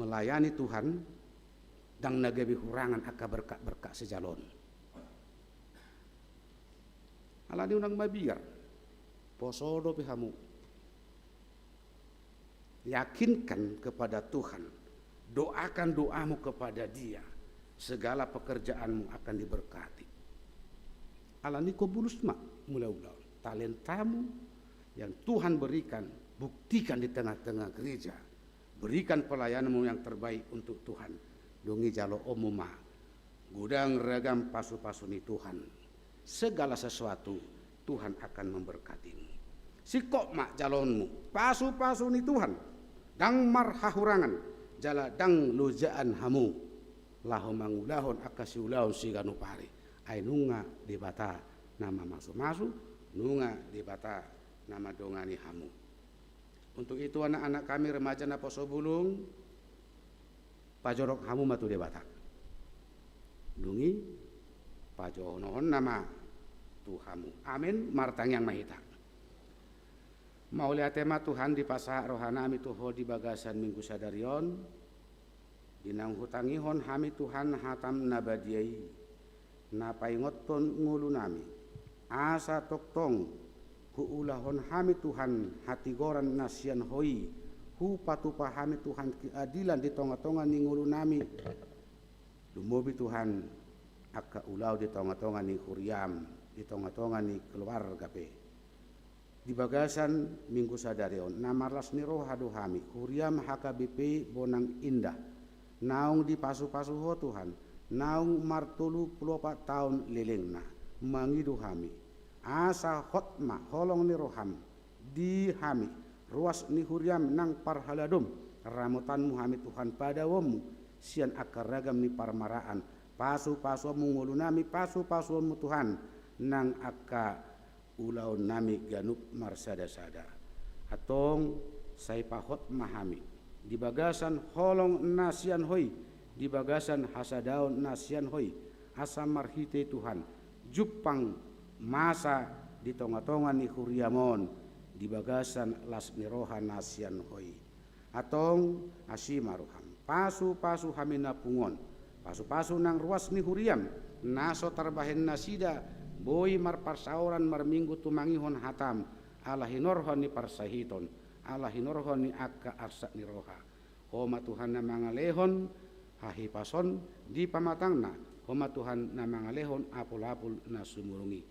Melayani Tuhan, ndang na gabe hurangan angka berkat-berkat sijaloon. Alani unang mabiar, poso dope hamu. Yakinkan kepada Tuhan, doakan doamu kepada Dia, segala pekerjaanmu akan diberkati. Alani ko bulus ma mula-ula on, talentamu yang Tuhan berikan, buktikan di tengah-tengah gereja. Berikan pelayananmu yang terbaik untuk Tuhan. Dung i jaloonmu ma godang ragam pasu-pasu ni Tuhan. Segala sesuatu Tuhan akan memberkatimu. Singkop ma jaloonmu pasu-pasu ni Tuhan, ndang marhahurangan jala ndang lojaan hamu laho mangulahon angka siulaon siganup ari. Ai nunga Debata na mamasu-masu, nunga Debata na mandongani hamu. Untuk itu, anak-anak kami, remaja naposo bulung, pajorok hamu ma tu Debata. Dung i pajonohonna ma tu hamu. Amin. Martangiang ma hita. Mauliate ma Tuhan, dipasahat rohanami tu Ho di bagasan Minggu sadari on. Di naung hutangihon hami Tuhan hatam na badia i, na paingothon ngolunami, asa tongtong huulahon hami Tuhan hatigoran na sian Ho i, hupatupa hami Tuhan keadilan di tonga-tonga ni ngolunami. Lumobi Tuhan angka ulaon di tonga-tonga ni huriam, di tonga-tonga ni keluarga pe. Di bagasan Minggu sadari on, na marlas ni roha do hami, huriam H K B P Bonang Indah. Naung dipasu-pasu Ho Tuhan, naung martolu pulu opat taon lelengna, mangido hami. Asa hot ma holong ni roham di hami, ruas ni huriam nang parhaladom, ramotanmu hami Tuhan, padaoonmu sian angka ragam ni parmaraan, pasu-pasuonmu ngolunami, pasu-pasuonmu Tuhan, nang angka ulaonnami ganup marsada-sada. Antong sai pahot ma hami di bagasan holong na sian Ho i, di bagasan hasadaon na sian Ho i, asa marhite i Tuhan jumpang masa di tonga-tonga ni huriam on di bagasan las ni roha na sian Ho i. Antong asi ma roham, pasu-pasu hami na pungu on, pasu-pasu nang ruas ni huriam, na so tarbahen nasida boi marparsaoran marminggu tumangihon hatam, ala hinorhon ni parsahiton, ala hinorhon ni angka arsak ni roha. Ho ma Tuhan na mangalehon hahipason di pamatangna, Ho ma Tuhan na mangalehon apul-apul na sumurung i.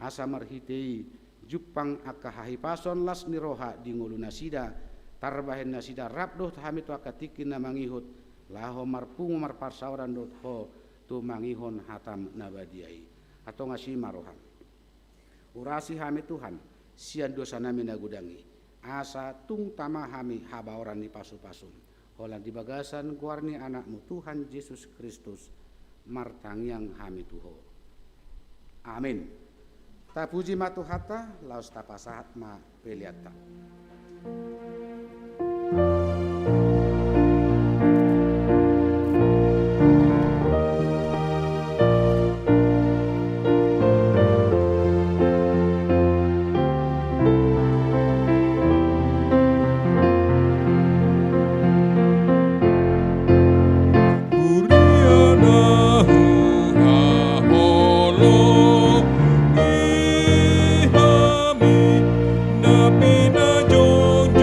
Asa marhite i jumpang angka hahipason las ni roha di ngolunasida, tarbahen nasida rap dohot hami tu angka tingki na mangihut, laho marpungu marparsaoran dohot Ho tumangihon hatam na badia i. Antong asi ma roham. Urasi hami Tuhan, sian dosanami na godang i, asa tung tama hami habaoran ni pasu-pasum. Holan di bagasan goar ni Anakmu Tuhan Jesus Kristus, martangiang hami tu Ho. Amin. Tapuji ma Tuhanta, laos tapasahat ma peleanta. Huria na huhaholongi hami, na pinajongjong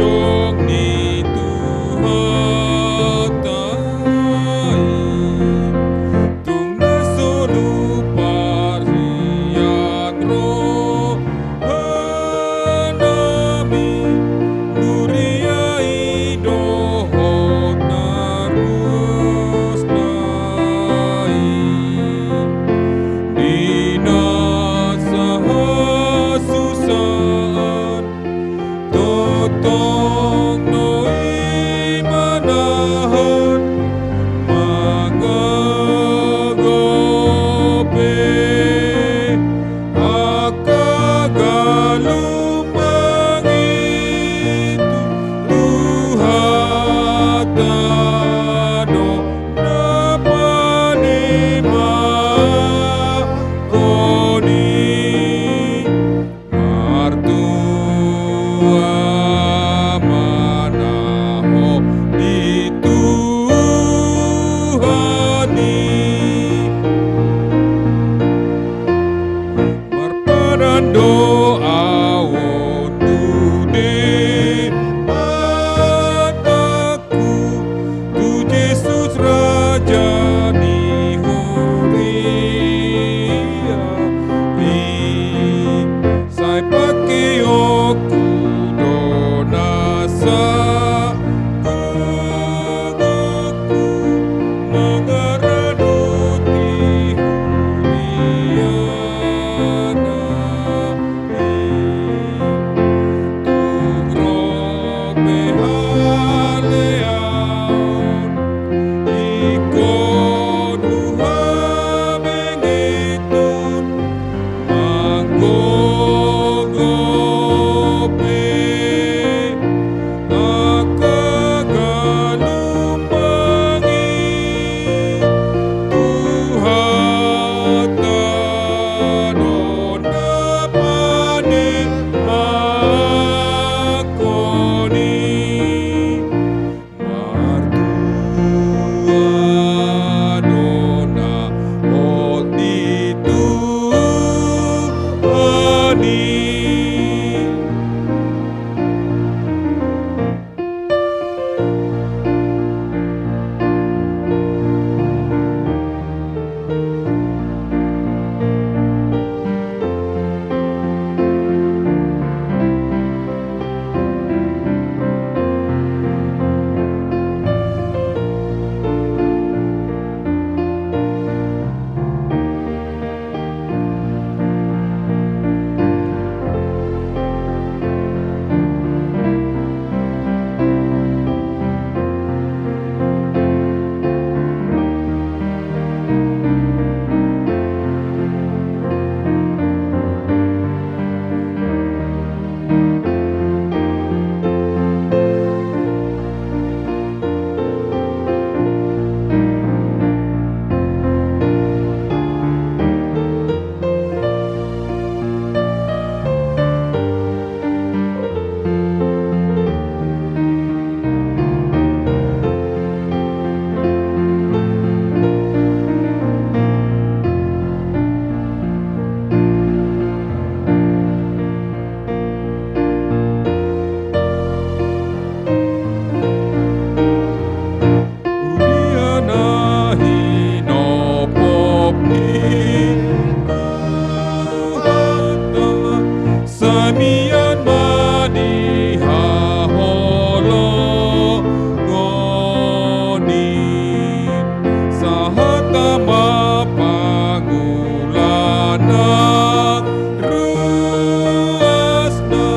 Tama pangula nang ruasna,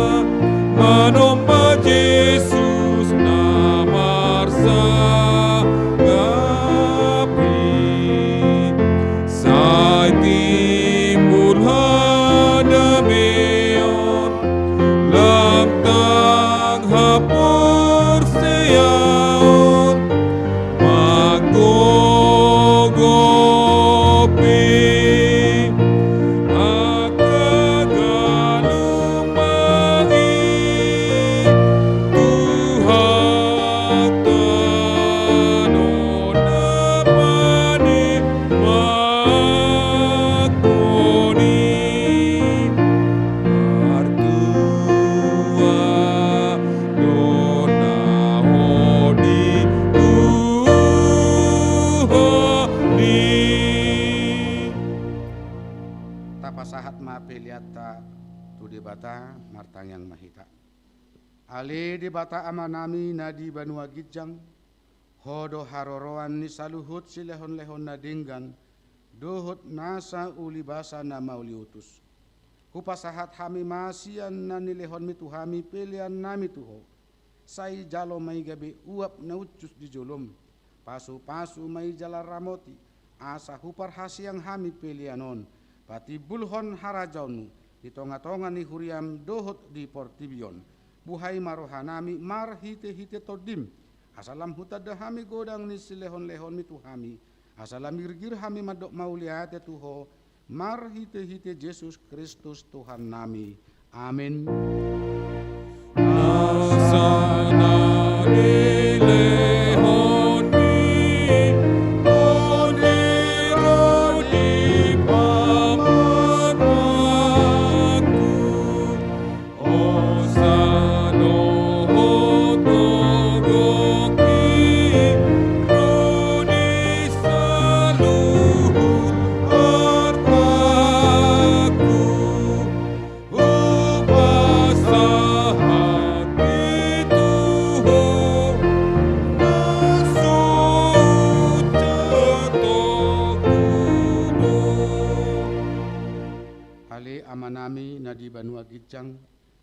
manomba Jesus na marsangapi. Sai timbul hadameon, lam tang haporseaon, manggogopi angka galup ma i. Tuhanta do na panemanghon i, martua do na ho di Tuhan i. Tapasahat ma peleanta tu Debata, martangiang ma hita. Ale Debata Amanami na di banua ginjang, Ho do haroroan ni saluhut silehonlehon na denggan dohot nasa ulibasa na mauliutus. Hupasahat hami ma sian na nilehonmi tu hami peleannami tu Ho. Sai jalo ma i gabe uap na uncus di jolom. Pasupasu ma i jala ramoti, asa huparhaseang hami pelean on patimbulhon harajaonmu di tongatonga ni huriam dohot di portibi on. Buhai ma rohanami marhitehite Tondim, asa lam hutanda hami godang ni silehonlehonmi tu hami, asa lam girgir hami mandok mauliate tu Ho, marhitehite Jesus Kristus Tuhannami. Amen. Asa na nilehonmi on ro di pamanangku, hosa dohot gogoki ro di saluhut artaku. Hupasahat i tu Ho na so jatongku do. Ale Amanami na di banua ginjang,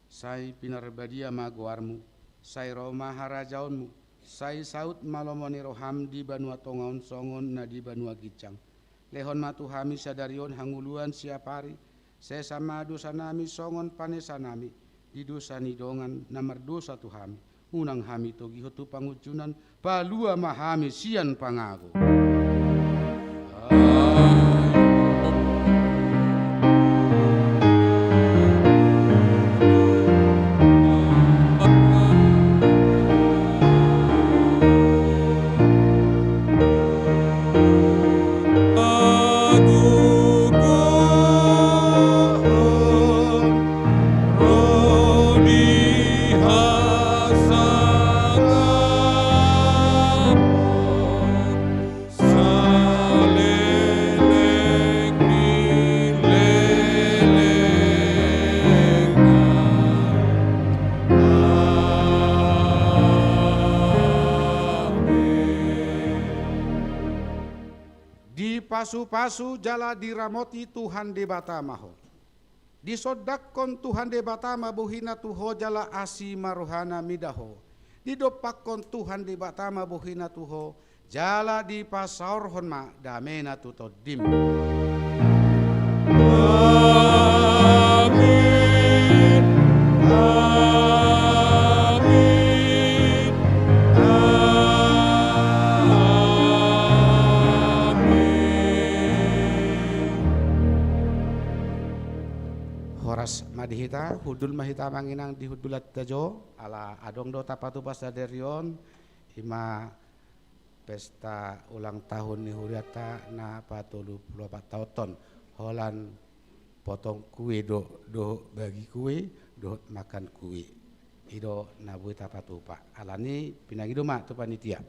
sai pinarbadia ma goarmu, sai ro ma harajaonmu, sai saut ma lomo ni roham di banua tonga on songon na di banua ginjang. Lehon ma tu hami sadari on hangoluan siapari, sesa ma dosanami songon panesanami di dosa ni dongan na mardosa tu hami. Unang hami togihon tu pangunjunan, palua ma hami sian pangago. Hagogoon ro di hasangapon, saleleng ni lelengna. Amen. Dipasupasu jala diramoti Tuhan Debata ma ho. Disondangkon Tuhan Debata ma bohina tu ho jala asi ma rohana mida ho. Didompakkon Tuhan Debata ma bohina tu ho jala dipasaorhon ma damena tu tondim. Amin. Amin. Amin. Horas ma di hita, hundul ma hita amang inang di hundulanta jo, ala adong do tapatupa sadari on, i ma pesta ulang tahun ni hurianta na patolu pulu opat taonhon, holan potong kue do, dohot bagi kue, dohot makan kue. I do na boi tapatupa. Alani pinangido ma tu panitia.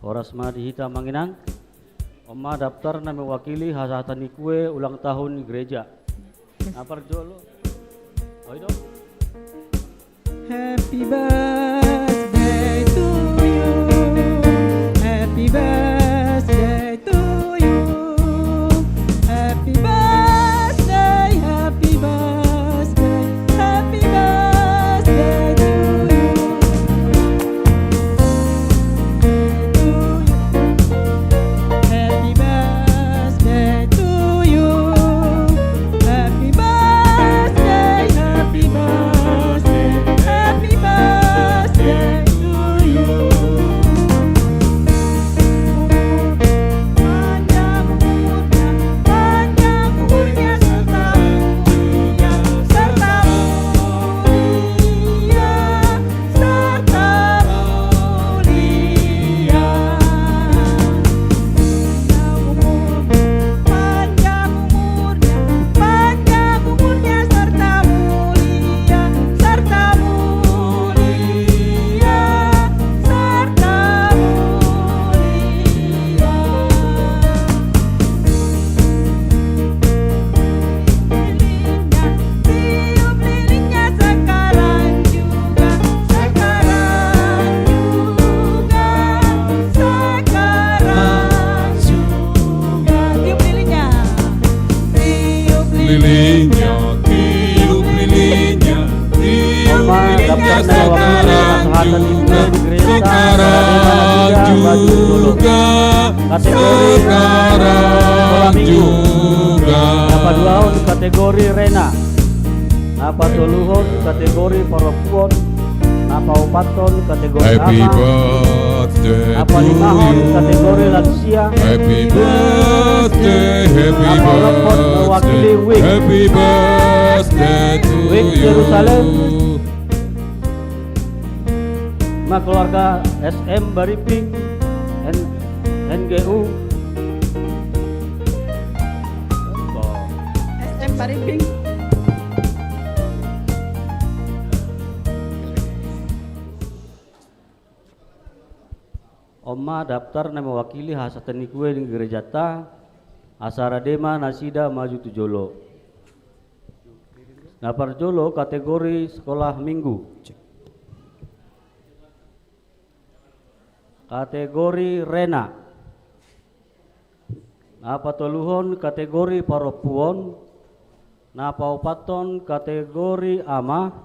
Horas ma di hita amang inang. On ma daftar na mewakili hasahatan ni kue ulang tahun ni gereja. Na parjolo. Oi do. Happy birthday to you. Happy birthday to you. Happy birthday, happy birthday, happy birthday to you. Happy birthday to you. Happy birthday, happy birthday, happy birthday to you. Panjang umurnya, panjang umurnya serta mulia, serta mulia, serta mulia. Panjang umurnya, panjang umurnya, serta mulia, serta mulia, serta mulia. Tiup lilinnya sekarang juga, sekarang juga, sekarang juga. Tiup lilinnya. Tiup lilinnya, tiup lilinnya, tiup lilinnya sekarang juga, sekarang juga. Kategori sekolah minggu. Na paduahon kategori rena. Na patoluhon kategori parompuon. Na paopathon kategori ama. Na palimahon kategori lansia. Na paonomhon mewakili wik. Wik Jerusalem. Ma keluarga S M Barimbing, N-, N G U. S M Barimbing. On ma daftar na mewakili hasahatan ni kue di gerejata, asa rade ma nasida maju tu jolo. Na parjolo kategori sekolah minggu. Kategori rena. Na patoluhon kategori parompuon, na paopathon kategori ama,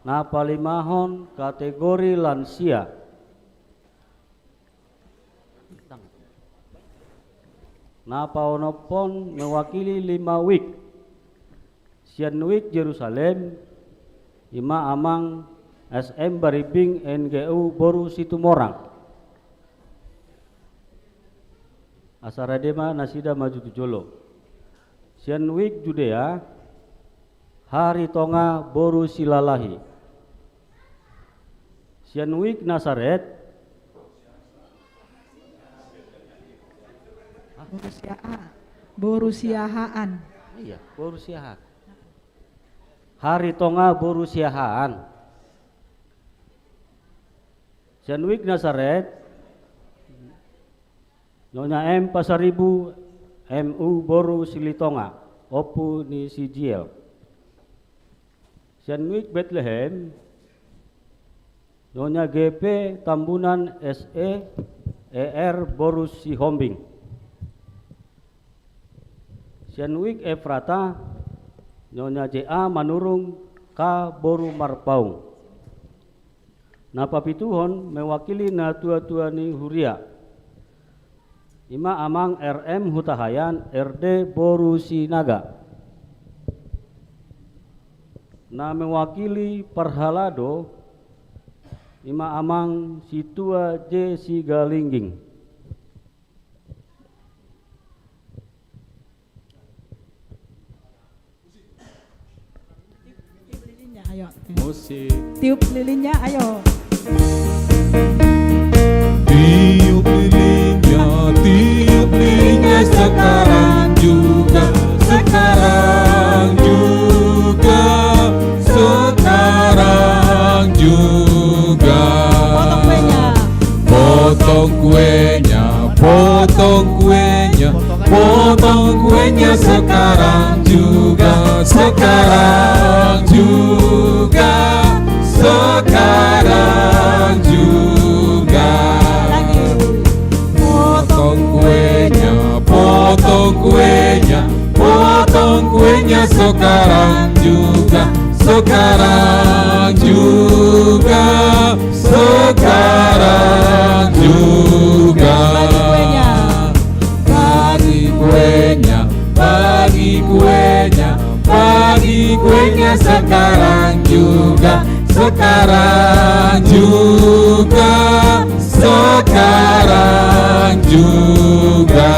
na palimahon kategori lansia. Na paonomhon mewakili lima wik. Sian wik Jerusalem, ima amang S M Barimbing N G U boru Situmorang. Asa rade ma nasida maju tu jolo. Sian wik Judea, Haritonga boru Silalahi. Sian wik Nasaret. Boru Siahaan. Boru Siahaan. Iya, boru Siahaan. Haritonga boru Siahaan. Sian wik Nasaret. Nyonya M Pasaribu, M U boru Silitonga, ompu ni si Jiel. Sian wik Betlehem, Nyonya G P Tambunan S E, E R boru Sihombing. Sian wik Efrata, Nyonya J A Manurung, K boru Marpaung. Na papituhon mewakili natuatua ni huria. Ima amang R M Hutahaean, R D boru Sinaga. Na mewakili parhalado, ima amang Situa J Sigalingging. Tiup lilinnya, ayo. Musik. Tiup lilinnya, ayo. Tiup lilinnya, tiup lilinnya sekarang juga, sekarang juga, sekarang juga. Potong kuenya. Potong kuenya, potong kuenya. Sekarang juga, sekarang juga, sekarang juga. Potong kuenya, potong kuenya, potong kuenya sekarang juga, sekarang juga, sekarang juga. Bagi kuenya, bagi kuenya, bagi kuenya sekarang juga, sekarang juga, sekarang juga.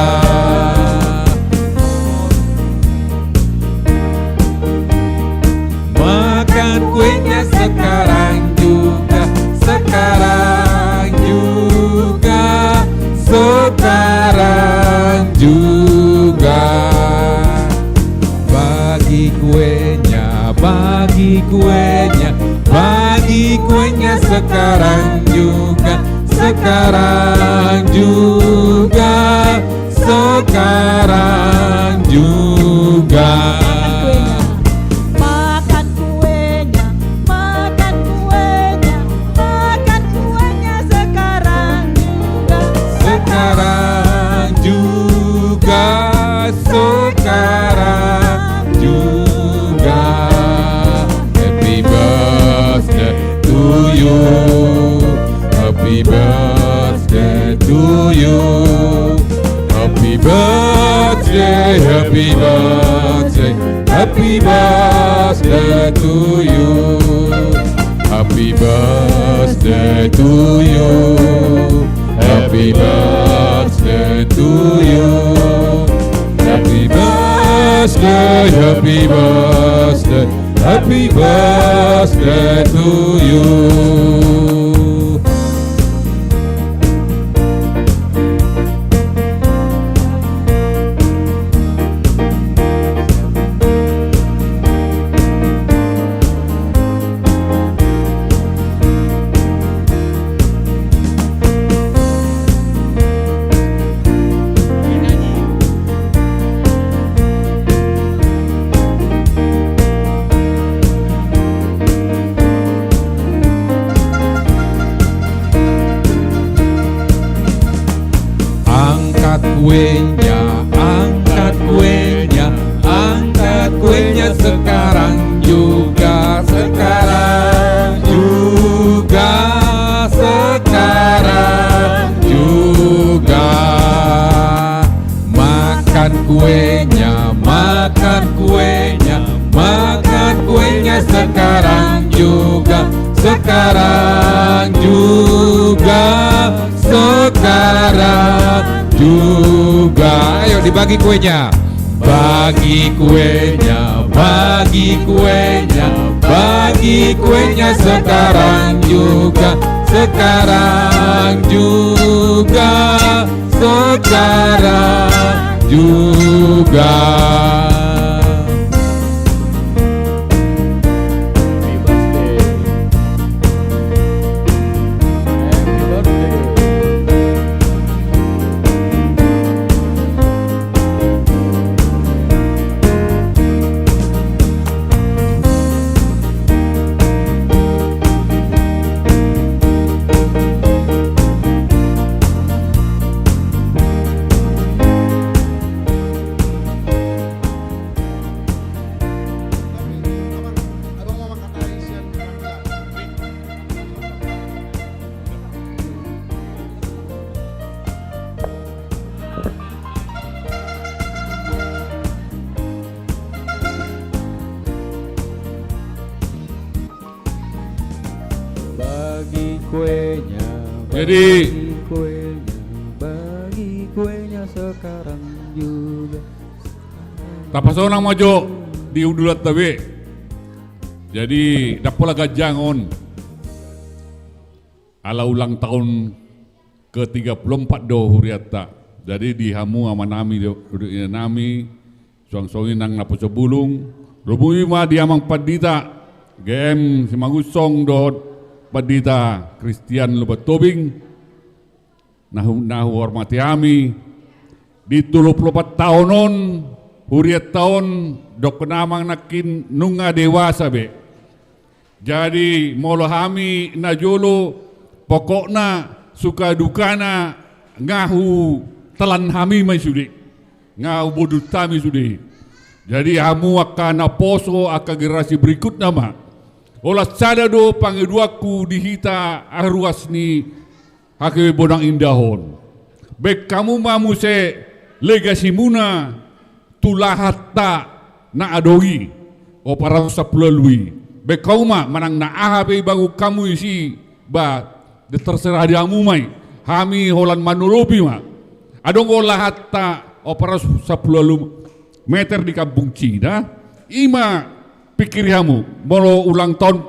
Makan kuenya sekarang juga, sekarang juga, sekarang juga. Bagi kuenya, bagi kuenya, bagi kuenya sekarang juga, sekarang juga, sekarang juga. Makan kuenya, makan kuenya, makan kuenya sekarang juga, sekarang juga, sekarang juga. Happy birthday to you. Happy birthday to you. Happy birthday, happy birthday, happy birthday to you. Happy birthday to you. Happy birthday to you. Happy birthday, happy birthday, happy birthday to you. Angkat kuenya, angkat kuenya, angkat kuenya sekarang juga, sekarang juga, sekarang juga. Makan kuenya, makan kuenya, makan kuenya sekarang juga, sekarang juga, sekarang juga. Ayo, dibagi kuenya. Bagi kuenya, bagi kuenya, bagi kuenya sekarang juga, sekarang juga, sekarang juga. Bagi kuenya, jadi, bagi kuenya, bagi kuenya sekarang juga. Tapasonang ma jo di hundulanta be. Jadi, ndang pola ganjang on. Ala ulang tahun ke tiga puluh empat do hurianta. Jadi di hamu amanami dohot inanami, suang songon i nang naposo bulung, ro hami ma di amang pandita, G M Simangunsong dohot pandita Kristian Lumban Tobing, na hu-, na huhormati hami, di tolu puluh opat taon on, Hurianta on, dohonon amang nangkin nunga dewasa be. Jadi molo hami na jolo, pokokna suka dukana nga hutelan hami ma i sude, nga hubodut hami sude. Jadi hamu angka naposo, angka generasi berikutna ma. Holan sada do pangidoanku di hita ruas ni H K B Bonang Indah on. Baen hamu ma muse legasimuna tu lahanta na adong i, opat ratus sampulu ualu i. Baen hamu ma, manang na aha pe ibangun hamu disi, ba, terserah di hamu ma i. Hami holan manolopi ma. Adong do lahanta opat ratus sampulu ualu meter di Kampung Cina. I ma pingkiri hamu, molo ulang tahun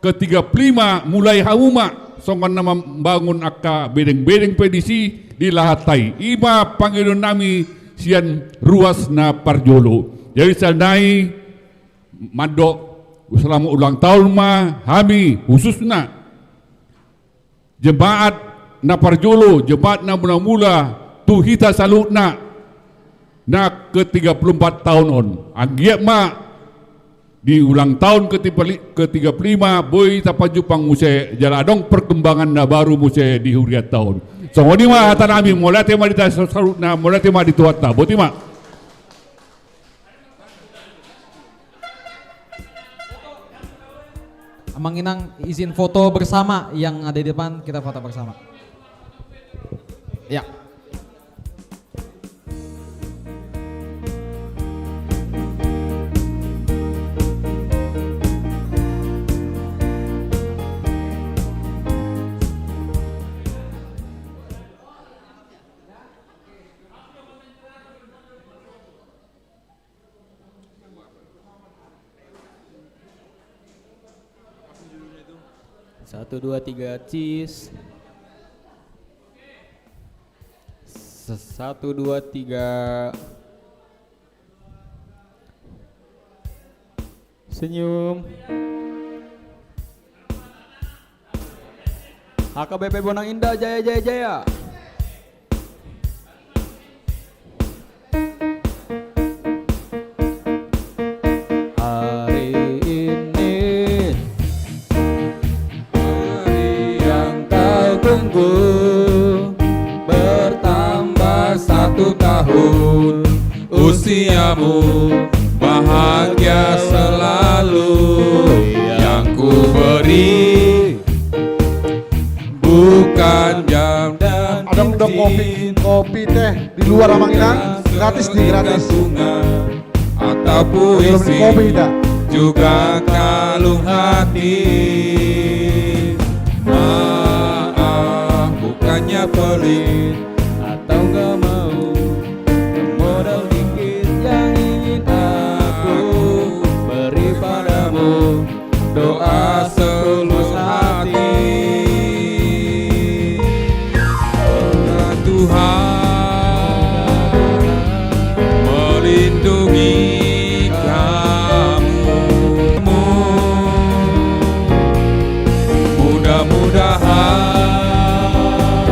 ketiga puluh lima, mulai hamu ma songon na mambangun angka bedeng-bedeng pe disi di lahanta i. I ma pangidoan nami sian ruas na parjolo. Jadi sian nai mandok selamat ulang tahun ma hami, khususna jemaat na parjolo, jemaat na mula-mula, tu hita saluhutna na ketiga puluh empat tahun on. Anggiat ma di ulang tahun ketiga puluh, ketiga puluh lima, boi tapajumpang muse, jala adong perkembangan na baru muse di hurianta on. Songon i ma hata nami, mauliate ma di hita saluhutna, mauliate ma di Tuhanta, botima. Amang Inang, izin foto bersama yang ada di depan, kita foto bersama. Ya. Satu, dua, tiga, cheese. S-, satu, dua, tiga. Senyum. H K B P Bonang Indah, jaya, jaya, jaya. Hari ini, hari yang kau tunggu, bertambah satu tahun usiamu, bahagia selalu yang ku beri. Bukan jam dan cincin. Adong do kopi, kopi teh di luar, Amang Inang, gratis di, gratis. Atau puisi, juga kalung hati. Maaf, bukannya pelit atau gak mau, modal dikit yang ingin aku beri padamu. Doa setulus hati. Tuhan melindungi kamu. Mudah-mudahan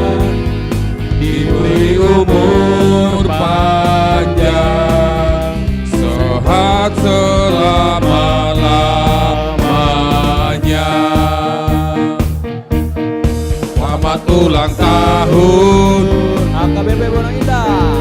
diberi umur panjang, sehat selama-lamanya. Selamat ulang tahun, H K B P Bonang Indah.